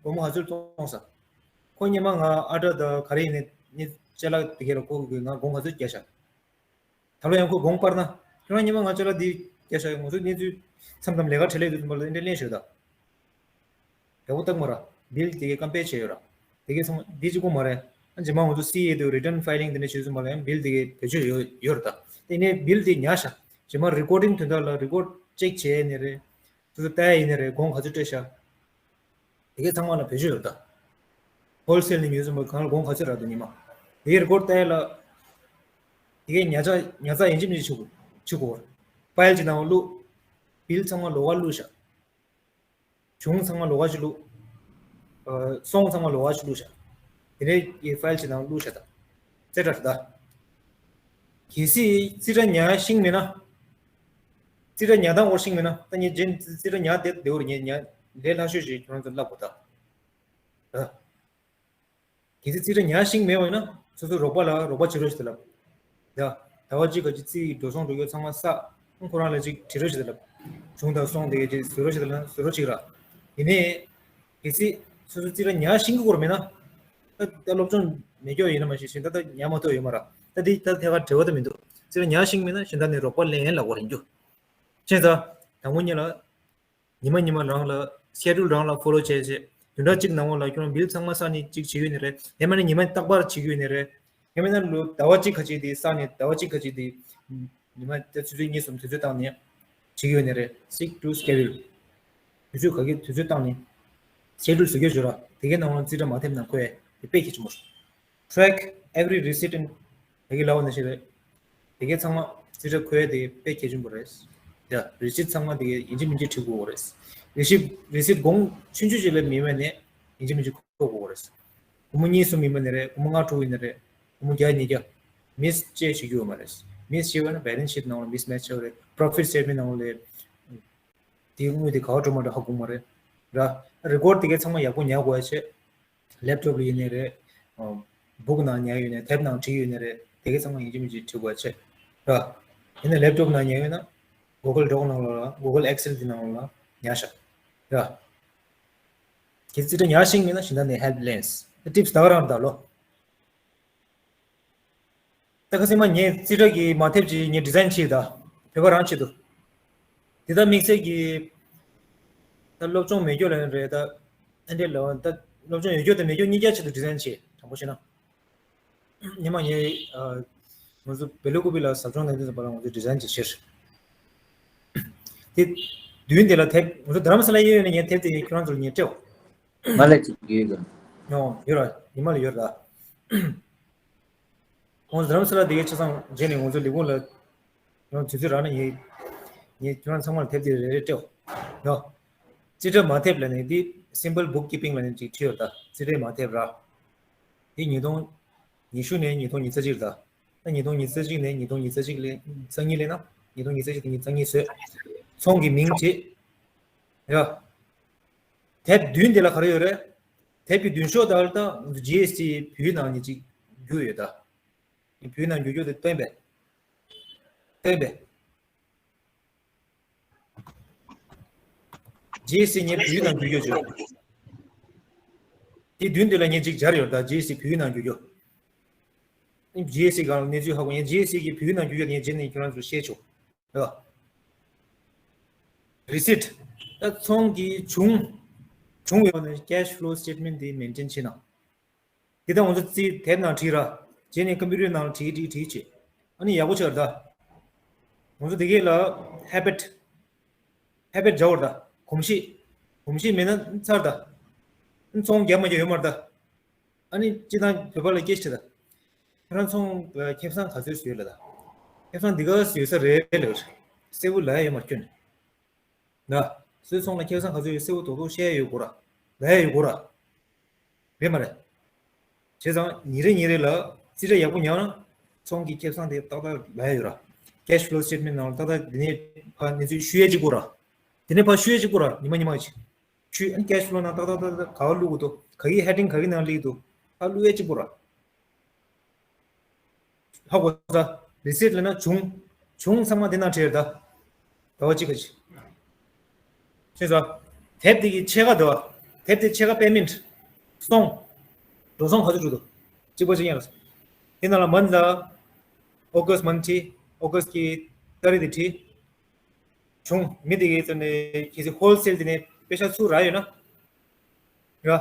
སྒོར་མོ་ག་ཚོད་གཏོང་ས། ཁོ་སྔོན་མ་ང་ཨར་ཌར་དང་ག་རེ་ཡིན་ནའི་ཅ་ལག་དེ་གས་ལ་ཁོ་གིས་ང་སྒོར་མོ་ག་ཚོད་བརྒྱབ་ཤག་ད་ལོ་ཡང་ཁོ་སྒོར་མོ་སྤར་ན། ཁྱོད་རང་སྔོན་མ་ང་ཅ་ལག་འདི་བརྒྱབ་ཤག་ང་ཚོ་གནས་ཚུལ་མཚམས་མཚམས་ལས་ཀ་བྲེལ་ལས་དུས་ཙམ་པ་ལ་འདི་འདྲ་ལེན་ཤོག་ད། ཡག་པོ་བཏང་མ་ར། བིལ་དེ་གའི་ཀམ་པེར་བྱས་ཡོད་ར། དེ་གའི་ཚང་མ་འདི་གཅིག་པོ་མ་རེད། ཨ་རྗེས་མ་ང་ཚོ་སི་ཨེ་དུ་རི་ཊརན་ཕའི་ལིང་དེ་འདྲ་བྱེད་དུས་ཙམ་པ་ལ་ཡང་བིལ་དེ་གའི་བེད་སྤྱོད་ཡོད་ཡོད་ར་ད། དེ་ནས་བིལ་དེ་ཉར་ཤག་རྗེས་མ་རི་ཀོར་ཌིང་དོན་དག་ལ་རི་ཀོར་ཌི་ཅེག་བྱས་ནས་རེད། སོ་སོ་ལྟ་ཡ་ཡིན་ནའི་རེད། སྒོར་མོ་ག་ཚོད་སྤྲད་ཤག་དེ་གའི་ཚང་མ་ལ་བེད་སྤྱོད་ཡོད་ད། ཧོལ་སེལ་ནས་ཉོས་ཙམ་པ་གང་ལ་སྒོར་མོ་ག་ཚོད་རག་འདུག་ཉི་མ། དེ་གའི་རི་ཀོར་ཌི་ལྟ་ཡ་ལ། དེ་གའི་ཉར་ཚགས་ཉར་ཚགས་ཡིན་གཅིག་མིན་གཅིག་བྱེད་དགོས་བྱེད་དགོས། ཕའིལ་གཅིག་ནང་བླུགས། བིལ་ཚང་མ་ལོགས་ཀ་བླུགས་ཤག་གཞུང་ཚང་མ་ལོགས་ཀ་ཅིག་བླུགས། ཨ། སོང་ཚང་མ་ལོགས་ཀ་ཅིག་བླུགས་ཤག་དེ་ནས་ཡའི་ཕའིལ་ཅིག་ནང་བླུགས་ཤག་ད། རྩེ་གྲ་རེད་ད། གལ་སྲིད་རྩིས་ཁྲ་ཉར་ཤེས་མེད་ན། རྩིས་ཁྲ་ཉར་སྟངས་སྐོར་ཤེས་མེད་ན། ད་ངས་རྗེས་རྩིས་ཁྲ་ཉར་བསྡད་བསྡད་ཡོད་རེད། ངས་ཉར་ལས་སླ་ཤོས་ཤིག་ཁྱོད་རང་ཚོར་བསླབ་དགོས་ད། ད། གལ་སྲིད་རྩིས་ཁྲ་ཉར་ཤེས་མེད་པ་ཡིན་ན་སོ་སོའི་རོགས་པ་ལ་རོགས་པ་བྱེད་རོགས་ཞེས་ལབ། ཡ། ཟླ་བ་གཅིག་ག་གཅིག་རྩིས་འགྲོ་སོང་འགྲོ་སྐྱོད་ཚང་མ་བསགས། ཁོ་རང་ལ་གཅིག་བྲིས་རོགས་ཞེས་ལབ། གཞུང་དང་སོང་དེ་ག་གཅིག་བཟོ་རོགས་ཞེས་ལབ་ན་བཟོ་རོགས་བྱེད་ར། ཡིན་ནའི། གལ་སྲིད་སོ་སོའི་རྩིས་ཁྲ་ཉར་ཤེས་ཀྱི་སྐོར་མེད་ན། ད་ད་སློབ་སྦྱོང་མེད་སྐྱོ་ཡིན་ན་མ་ཤེས་གཞན་དག་ད་ཉར་མ་ཐུབ་ཡོད་མ་ར། ད་འདི་ད་ཐད་ཀར་འབྲེལ་བ་ད་མི་འདུག་རྩིས་ཁྲ་ཉར་ཤེས་མེད་ན་གཞན་དག་ནས་རོགས་པ་ལེན་ལ་གོ་རིན་རྒྱུ། ཅེས་ད། དང་པོ་ཉིད་ལ། ཉི་མ་ཉི་མ་རང་ལ་སི་ཀེ་ཌུལ་རང་ལ་ཕོ་ལོ་བྱས་བྱས། བདུན་ཕྲག་གཅིག་ནང་ལོགས་ལ་ཁྱོད་རང་བིལ་ཚང་མ་བསགས་ནས་གཅིག་བྱེད་ཀྱི་ཡོད་ནི་རེད། ཡང་མིན་ན་ཉི་མ་རྟག་པར་བྱེད་ཀྱི་ཡོད་ནི་རེད། ཡང་མིན་ན་ལོ་ཟླ་བ་གཅིག་ཁ་ཅིག་དེ་བསགས་ནས་ཟླ་བ་གཅིག་ཁ་ཅིག་དེ། ཉི་མ་དེ་ཆུ་ཚོད་གཉིས་གསུམ་དུས་ཚོད་བཏང་ནས་བྱེད་ཀྱི་ཡོད་ནི་རེད། Stick to schedule. དུས་ཚོད་ག་གི་དུས་ཚོད་བཏང་ནས་སི་ཀེ་ཌུལ་བཟོ་རྒྱུ་བྱོས་ར། དེ་གའི་ནང་ལ་རྩིས་ཁྲ་མ་ཐེབས་ན་ཁོས་དེ་དཔེ་གལ་ཆེན་པོ་རེད། Track every receipt in. དེ་གའི་ལབ་པ་ནང་བཞིན་རེད། དེ་གའི་ཚང་མ་རྩིས་ཁྲ་འཁོད་ཡ་དེ་དཔེ་གལ་ཆེན་པོ་རེད། ཡ། རི་སིཊ་ཚང་མ་དེ་གའི་ཡིན་གཅིག་མིན་གཅིག་བྲིས་དགོས་རེད། རི་སིཊ་རི་སིཊ་སྒོར་མོ་ཆུང་ཆུང་ཅིག་ལས་མེད་པ་ནས་ཡིན་གཅིག་མིན་གཅིག་འཁོད་དགོས་རེད། སྒོར་མོ་གཉིས་གསུམ་ཡིན་པ་ནས་རེད། སྒོར་མོ་ལྔ་དྲུག་ཡིན་ནས་རེད། སྒོར་མོ་བརྒྱ་ཉིས་བརྒྱ། མིས་ཅེ་བྱེད་རྒྱུ་ཡོད་མ་རེད། མིས་བྱས་པ་ན་བེ་ལན་སི་ཤིཊ་ནང་ལ་མིས་མེ་ཆི་ཆགས་རེད། པོ་རོ་ཕིཊ་སི་ཊེཊ་མེན་ཊི་ནང་ལ་དེའི་དངུལ་དེ་ག་བ་འགྲོ་མ་འགྲོ་ཧ་གོ་མ་རེད། ར། རི་ཀོཌ་དེ་གའི་ཚང་མ་ཡག་པོ་ཉར་དགོས་ཡ་བྱས། ལེབ་ཊོབ་ལ་ཡིན་ནའི་རེད། ཨ། book ནང་ཉར་ཡོད་ནས་དེབ་ནང་བྲིས་ཡོད་ནས་རེད། དེ་གའི་ཚང་མ་ཡིན་གཅིག་མིན་གཅིག་བྲིས་དགོས་ཆེ་ར། ཡིན་ན་laptop ནང་ཉར་ཡོད་ན་Google Doc ནང་ལོགས་ལ་Google Excel དེ་ནང་ལོགས་ལ་ཉར་ཤག་ར། ཁྱེད་རྩིས་ཁྲ་ཉར་ཤེས་མེད་ན་གཞན་དག་ནས་help ལེན། tips ད་ག་རང་རེད་ད་ལོ། ད་ཁ་སང་མ་ངས་རྩིས་ཁྲ་གི་མ་དེབ་ཅིག་ངས་design བྱས་ད། བོད་པ་རང་བྱས་འདུག་དེ་ད་དམིགས་བསལ་གྱི་ད་སློབ་སྦྱོང་མེད་རྒྱུ་ལ་རེད་ད། ཨ་འདྲས་ལ་ད་སློབ་སྦྱོང་ཡོད་རྒྱུ་དང་མེད་རྒྱུ་གཉིས་ཀ་ཆེད་དུ་design བྱས། དྲང་པོ་བཤད་ན། ཉི་མ་ངས་ཨ། ང་ཚོ་བེ་ལུ་ཀུ་པི་ལ་ཟབ་སྦྱོང་གནང་དུས་ཙམ་པ་ལ་ང་ཚོ་design བྱས་ཕྱིར། དེ་མདུན་དེ་ལ་དེབ་ང་ཚོ་རྡ་རམ་ས་ལ་གཡས་གཡོན་ནས་ངས་དེབ་དེ་ཁྱོད་རང་ཚོར་ངས་སྤྲད། ང་ལ་ཅིག་ཡོད་གི་ཡོང་ཡོད་ར་ཉི་མ་ལ་ཡོད་ར། ཁོང་རྡ་རམ་ས་ལ་དེ་གའི་ཆ་ཚང་རྗེས་ནས་ང་ཚོ་ལས་ཁུངས་ལ་ཡང་དུས་ཚོད་རག་ན་ངས་ངས་ཁྱོད་རང་ཚང་མ་ལ་དེབ་དེ་རེ་རེ་སྤྲད། ཡོ། རྩིས་ཁྲ་མ་དེབ་ལ་ནི་འདི་simple bookkeeping ལ་ནི་ཅིག་བྲིས་ཡོད་ད། རྩིས་ཁྲའི་མ་དེབ་ར། འདི་ཉིས་སྟོང་ཉི་ཤུ་ནས་ཉིས་སྟོང་ཉི་ཤུ་རྩ་གཅིག་རེད་ད། ད་ཉིས་སྟོང་ཉི་ཤུ་རྩ་གཅིག་ནས་ཉིས་སྟོང་ཉི་ཤུ་རྩ་གཅིག་ལས་རྩ་གཉིས་ལས་ན་ཉིས་སྟོང་ཉི་ཤུ་རྩ་གཅིག་དེ་ཉིས་རྩ་གཉིས་བཟོས། ཚོང་གི་མིང་བྲིས། ཡ། དེབ་མདུན་དེ་ལ་ག་རེ་ཡོད་རེད། དེབ་ཀྱི་མདུན་ཤོག་དག་ལ་ད་ང་ཚོ་ཇི་ཨེས་ཊི་བོད་ཡིག་ནང་ནས་ཅིག་བསྒྱུར་ཡོད་ད། བོད་ཡིག་ནང་བསྒྱུར་རྒྱུ་དེ་སྟོན་པས། སྟོན་པས། ཇི་ཨེས་ཊི་ངས་བོད་ཡིག་ནང་བསྒྱུར་རྒྱུ་བྱུང་། དེ་མདུན་དེ་ལ་ངས་ཅིག་སྦྱར་ཡོད་ད། ཇི་ཨེས་ཊི་བོད་ཡིག་ནང་བསྒྱུར་རྒྱུ། ཇི་ཨེས་ཊི་སྒང་ལ་གནས་ཚུལ་ཧ་གོ། ངས་ཇི་ཨེས་ཊི་གི་བོད་ཡིག་ནང་བསྒྱུར་རྒྱུ་ངས་རྗེས་ནས་ཁྱོད་རང་ཚོར་བཤད་ཆོག་རེད་བ། རི་སིཊ། ད་ཚོང་གི་བྱུང་། བྱུང་ཡོད་ན་cash flow statement དེ་maintain བྱེད་ན། དེ་ལྟར་ང་ཚོ་རྩིས་དེབ་ནང་བྲིས་ར། རྗེས་ནས་ཀམ་པུ་ཊར་ནང་བྲིས་བྲིས་བྲིས་བྱེད། ཨ་ནི་ཡག་པོ་ཆགས་རེད་ད། ང་ཚོ་དེ་གས་ལ་habit། habit སྦྱར་བ་རེད་ད། གོམས་གཤིས། གོམས་གཤིས་མེད་ན་ཚར་ད། ཨ་ནི་ཚོང་རྒྱག་མ་རྒྱག་ཡོད་མ་རེད་ད། ཨ་ནི་སྤྱིར་བཏང་བོད་པ་ལ་སྐད་ཆ་ད། ཁྱེད་རང་ཚོང་ཁེ་བཟང་ག་ཚོད་ཡོད་ལ་ད། ཁེ་བཟང་འདི་ག་ཡོད་ས་རེད་ལ། གསལ་པོ་ལབ་ཡ་ཡོད་མ་རེད་ཁྱོད་ནི། ན། སོའི་ཚོང་ལ་ཁེ་བཟང་ག་ཚོད་ཡོད་གསལ་པོ་རྡོག་རྡོག་བཤད་ཡ་ཡོད་དགོས་ར། ལབ་ཡ་ཡོད་དགོས་ར། རེད་མ་རེད། བྱས་ཙང་ཉིན་རེ་ཉིན་རེ་ལ་རྩིས་ཁྲ་ཡག་པོ་ཉར་ན་ཚོང་གི་ཁེ་བཟང་དེ་ཏག་ཏག་ལབ་ཡ་ཡོད་ར། cash flow statement ནང་ལ་ཏག་ཏག་འདི་ནས་ཕར་གནས་ཚུལ་ཞུ་ཡ་གཅིག་པོ་ར། འདི་ནས་ཕར་ཞུ་ཡ་གཅིག་པོ་ར། ཉི་མ་ཉི་མ་གཅིག་ཞུས། ཨ་ནི་cash flow ནང་ཏག་ཏག་ཏག་ཏག་ག་བ་བླུག་གི་འདུག་ག་གི་heading ག་གི་ནང་སླེབས་འདུག་ཕར་བླུག་ཡ་གཅིག་པོ་ར། ཧ་གོ་ས། རི་སིཊ་ལབ་ན་བྱུང་། བྱུང་ཚང་མ་དེ་ནང་བྲིས་ཡོད་ད། ཟླ་བ་གཅིག་ག་ཅིག་ཤེས་ས། དེབ་དེ་གི་ཕྱེད་ཀ་འདུག་དེབ་དེ་ཕྱེད་ཀ་payment། སོང་། འགྲོ་སོང་ག་ཚོད་འགྲོ་འདུག་གཅིག་པ་གཅིག་རྐྱང་རེད། དེ་ནང་ལ་month ལ་August month བྲིས། August གི་ཏ་རིག་དེ་བྲིས། བྱུང་། མི་དེ་གི་ཚོ་ནས་གལ་སྲིད་wholesale དེ་ནས་པེ་ཤ་ཚུར་རག་ཡོད་ན། ར།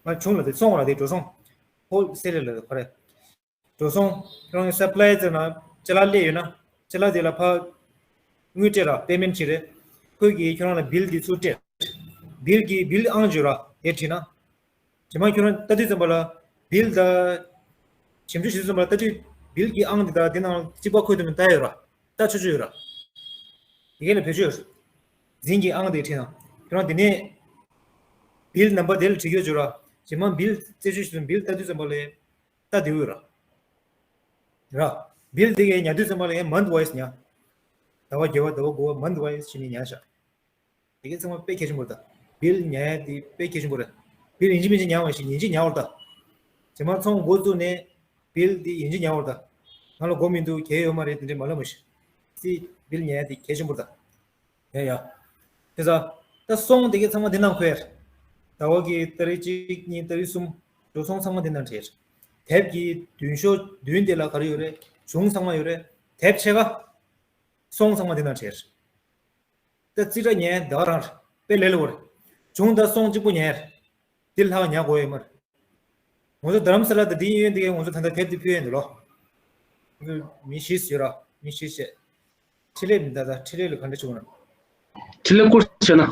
ང་བྱུང་ལ་དེ་སོང་ར་དེ་འགྲོ་སོང་། wholesale ལ་ག་རེ། འགྲོ་སོང་། ཁྱོད་རང་གི་supplier ཚོ་ན་ཅ་ལག་སླེབས་ཡོད་ན་ཅ་ལག་དེ་ལ་ཕར་དངུལ་སྤྲད་ར། payment བྱེད་རེད། ཁོས་ཀྱིས་ཁྱོད་རང་ལ་bill དེ་ཚུར་སྤྲད། bill གྱི་bill ཨང་བརྗོད་ར་དེ་བྲིས་ན། རྗེས་མ་ཁྱོད་རང་ལྟ་དུས་ཙམ་པ་ལ་bill དང་། ཞིབ་འཇུག་བྱེད་དུས་ཙམ་པ་ལ་ལྟ་དུས་bill གྱི་ཨང་དེ་དང་དེ་ནང་གཅིག་པ་ཁོ་དེ་ནང་ལྟ་ཡོད་ར། ལྟ་ཆོག་ཆོག་ཡོད་ར། དེ་གས་ལ་བེད་སྤྱོད་ཡོད་ར། འཛིན་གྱི་ཨང་དེ་བྲིས་ན། ཁྱོད་རང་དེ་ནས་bill number དེ་ལ་བྲིས་ཡོད་བརྗོད་ར། རྗེས་མ་bill རྩད་གཅོད་བྱེད་དུས་bill ལྟ་དུས་ཙམ་པ་ལ། ལྟ་དེ་ཡོད་ར། ར། bill དེ་གས་ཉར་དུས་ཙམ་པ་ལ་ཡང་month wise ཉར། ཟླ་བ་བརྒྱད་པ་ཟླ་བ་དགུ་པ་month wise བྱས་ནས་ཉར་བཞག་དེ་གས་ཚང་མ་དཔེ་གལ་ཆེན་པོ་རེད་ད། bill ཉར་ཡ་དེ་དཔེ་གལ་ཆེན་པོ་རེད། bill ཡིན་གཅིག་མིན་གཅིག་ཉར་བ་ཞིག་ཡིན་གཅིག་ཉར་བ་རེད་ད། རྗེས་མ་ཚོང་འགོ་བཙུགས་ནས་bill དེ་ཡིན་གཅིག་ཉར་བ་རེད་ད། ང་ལ་དགོས་མི་འདུག་གལ་ཡོད་མ་རེད་དེ་འདྲས་མ་ལབ་མ་ཤེས། རྩིས་bill ཉར་ཡ་དེ་གལ་ཆེན་པོ་རེད་ད། ཡ་ཡ། དེ་ཚ། ད་སོང་དེ་གས་ཚང་མ་དེ་ནང་འཁོད། ཟླ་བ་གི་ཏ་རིག་གཅིག་གཉིས་ཏ་རིག་གསུམ། འགྲོ་སོང་ཚང་མ་དེ་ནང་བྲིས། དེབ་ཀྱི་མདུན་ཤོག་མདུན་དེ་ལ་ག་རེ་ཡོད་རེད། བྱུང་ཚང་མ་ཡོད་རེད། དེབ་ཕྱེད་ཀ་སོང་ཚང་མ་དེ་ནང་བྲིས། ད་རྩིས་ཁྲ་ཉར་ཡ་ད་ག་རང་རེད། དཔེ་ལས་སླ་པོ་རེད། བྱུང་དང་སོང་གཅིག་པོ་ཉར། དེ་ལྷག་ཉར་དགོས་ཡོད་མ་རེད། ང་ཚོ་རྡ་རམ་ས་ལ་དང་དེ་གཡས་གཡོན་དེ་གས་ང་ཚོ་ད་ལྟ་དེབ་དེ་ཕུལ་ཡོད་འདུག་ལོ། ང་ཚོ་མི་བཞི་ཡོད་ར། མི་བཞི་བྱས། འཕྲིན་ལས་མི་ད་ད་འཕྲིན་ལས་ལ་ག་འདྲ་བྱུང་ན། འཕྲིན་ལས་བསྐུར་བྱས་ན།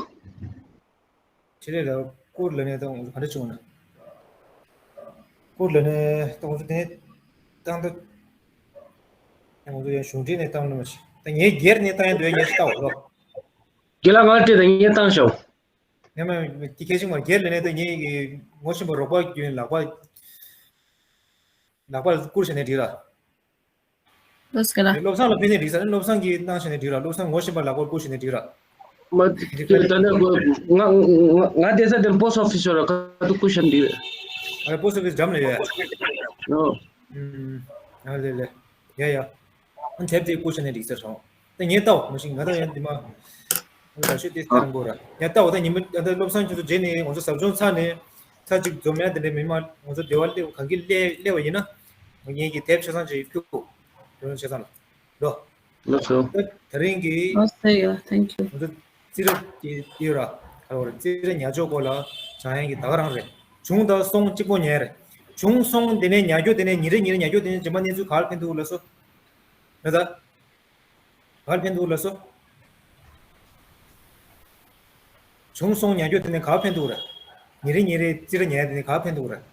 འཕྲིན་ལས་ལ་བསྐུར་ལབ་ནས་ད་ང་ཚོ་ག་འདྲ་བྱུང་ན། བསྐུར་ལབ་ནས་ད་ང་ཚོ་དེ་ནས་བཏང་ད། ང་ཚོ་ཡང་གཞུང་འབྲེལ་ནས་བཏང་ནི་མ་བྱེད། ད་ངས་སྒེར་ནས་བཏང་ཡ་འདུག་ཡ་ངས་ལྟ་བ་ལོ། རྒན་ལགས་ང་སྤྲད་ད་ངས་བཏང་ཤོག་ངས་མ་དེ་གལ་ཆེན་པོ་སྒེར་ལ་ནས་ད་ངས་ངོ་ཤེས་པ་རོགས་པ་རྒྱུན་ལག་པ་ལག་པ་བསྐུར་བྱས་ནས་འགྲིག་ར། ལོས་ཀ་ལ། བློ་བཟང་ལ་ཕན་ནས་འགྲིག་ས་ནི་བློ་བཟང་གིས་གནང་བྱས་ནས་འགྲིག་ར། བློ་བཟང་ངོ་ཤེས་པ་ལག་པ་བསྐུར་བྱས་ནས་འགྲིག་ར། མ་དེ་ད་ནས་ང་ང་ང་བསྡད་ས་དེ་post office ཤོར་ར་ཁ་ཐུག་བསྐུར་བྱས་ནས་འགྲིག་ར། ཨ་post office འགྲམ་ལ་ཡོད། ཨུམ། ཡ་ལེ་ལེ། ཡ་ཡ། ཨ་དེབ་དེ་བསྐུར་བྱས་ནས་འགྲིག་ཟེར་སོང་། ད་ངས་ལྟ་འོ་མ་གཞི་ང་ད་ཡང་འདི་མ། ང་ད་ཤོད་དེ་ཁ་རང་གོ་ར། ཡ་ལྟ་འོ་ད་ཉི་མ་ད་བློ་བཟང་ཁྱོད་ཚོ་རྗེས་ནས་ང་ཚོ་ཟབ་སྦྱོང་ཚར་ནས་ཚར་གཅིག་འཛོམས་ཡ་དེ་འདྲའི་མི་མང་ང་ཚོ་སྡེ་བ་སླེབས་གང་གི་སླེབས་སླེབས་པ་ཡིན་ན། ངེད་ཀྱི་དེབ་ཆ་ཚང་ཅིག་ཕུལ་གོ། དེ་ཆ་ཚང་ལ། ལོ། ལགས་སོ། ད་ད་རིང་གི། ཨོ་སེ་ཡ། Thank you. ང་ཚོ་རྩི་ར་དེ་དེ་ར། ག་རེ་རྩི་ར་ཉར་འཇོག་སྐོར་ལ་སྦྱང་ཡ་གི་ད་ག་རང་རེད། བྱུང་དང་སོང་གཅིག་པོ་ཉར་རེད། བྱུང་སོང་དེ་ནས་ཉར་རྒྱུ་དེ་ནས་ཉིན་རེ་ཉིན་རེ་ཉར་རྒྱུ་དེ་ནས་རྗེས་མ་གནས་ཚུལ་ག་ལ་ཕན་ཐོགས་ལ་སོ། རེད་ད། ག་ལ་ཕན་ཐོགས་ལ་སོ། བྱུང་སོང་ཉར་རྒྱུ་དེ་ནས་ག་ལ་ཕན་ཐོགས་རེད། ཉིན་རེ་ཉིན་རེ་རྩི་ར་ཉར་དེ་ནས་ག་ལ་ཕན་ཐོགས་རེད།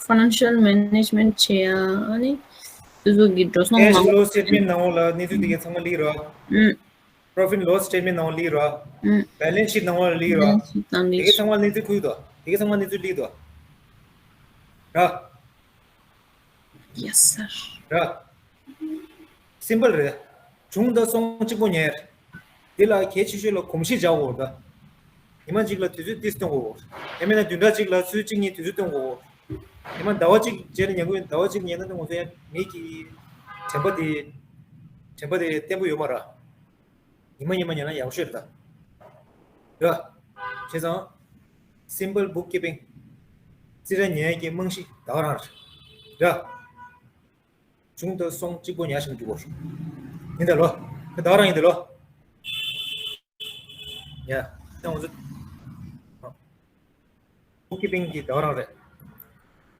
Financial management བྱེད་ཡ་ཨ་ནི། དེ་ཚོ་གི་འགྲོ་སོང་མང་པོ། Cash flow statement ནང་ལོགས་ལ་གནས་ཚུལ་དེ་གའི་ཚང་མ་ལི་ར། ཨུམ། Profit loss statement ནང་ལི་ར། ཨུམ། Balance sheet ནང་ལི་ར། Balance sheet ནང་ལི། དེ་གའི་ཚང་མ་གནས་ཚུལ་ཁུལ་དོ། དེ་གའི་ཚང་མ་གནས་ཚུལ་ལི་དོ། ར། Yes sir. ར། Simple རེད། བྱུང་དང་སོང་གཅིག་པོ་ཉར། འདི་ལ་གལ་ཆེ་ཤོས་ལ་གོམས་གཤིས་འཇགས་དགོས་རེད་ད། ཉི་མ་གཅིག་ལ་དུས་ཚོད་ཏིས་སྟོན་དགོས། ཡང་མིན་ན་བདུན་ཕྲག་གཅིག་ལ་ཚུལ་གཅིག་གཉིས་དུས་ཚོད་སྟོན་དགོས། ཉི་མ་ཟླ་བ་གཅིག་རྗེས་ལ་ཉར་དགོས། ཟླ་བ་གཅིག་ཉར་ན་ང་ཚོ་ཡང་མིག་གི་དྲན་པ་དེ། དྲན་པ་དེ་བརྟན་པོ་ཡོད་མ་རེད། ཉི་མ་ཉི་མ་ཉར་ན་ཡག་ཤོས་རེད་ད། ར། བྱས་ཙང་། Simple bookkeeping རྩི་ར་ཉར་གྱི་རྨང་གཞི་ད་ག་རང་རེད། ར། བྱུང་དང་སོང་གཅིག་པོ་ཉར་ཞིང་འཇུག་གོ། ཡིན་ད་ལོ། ད་ག་རང་ཡིན་ད་ལོ། ཡ། ད་ང་ཚོ། bookkeeping གི་ད་ག་རང་རེད།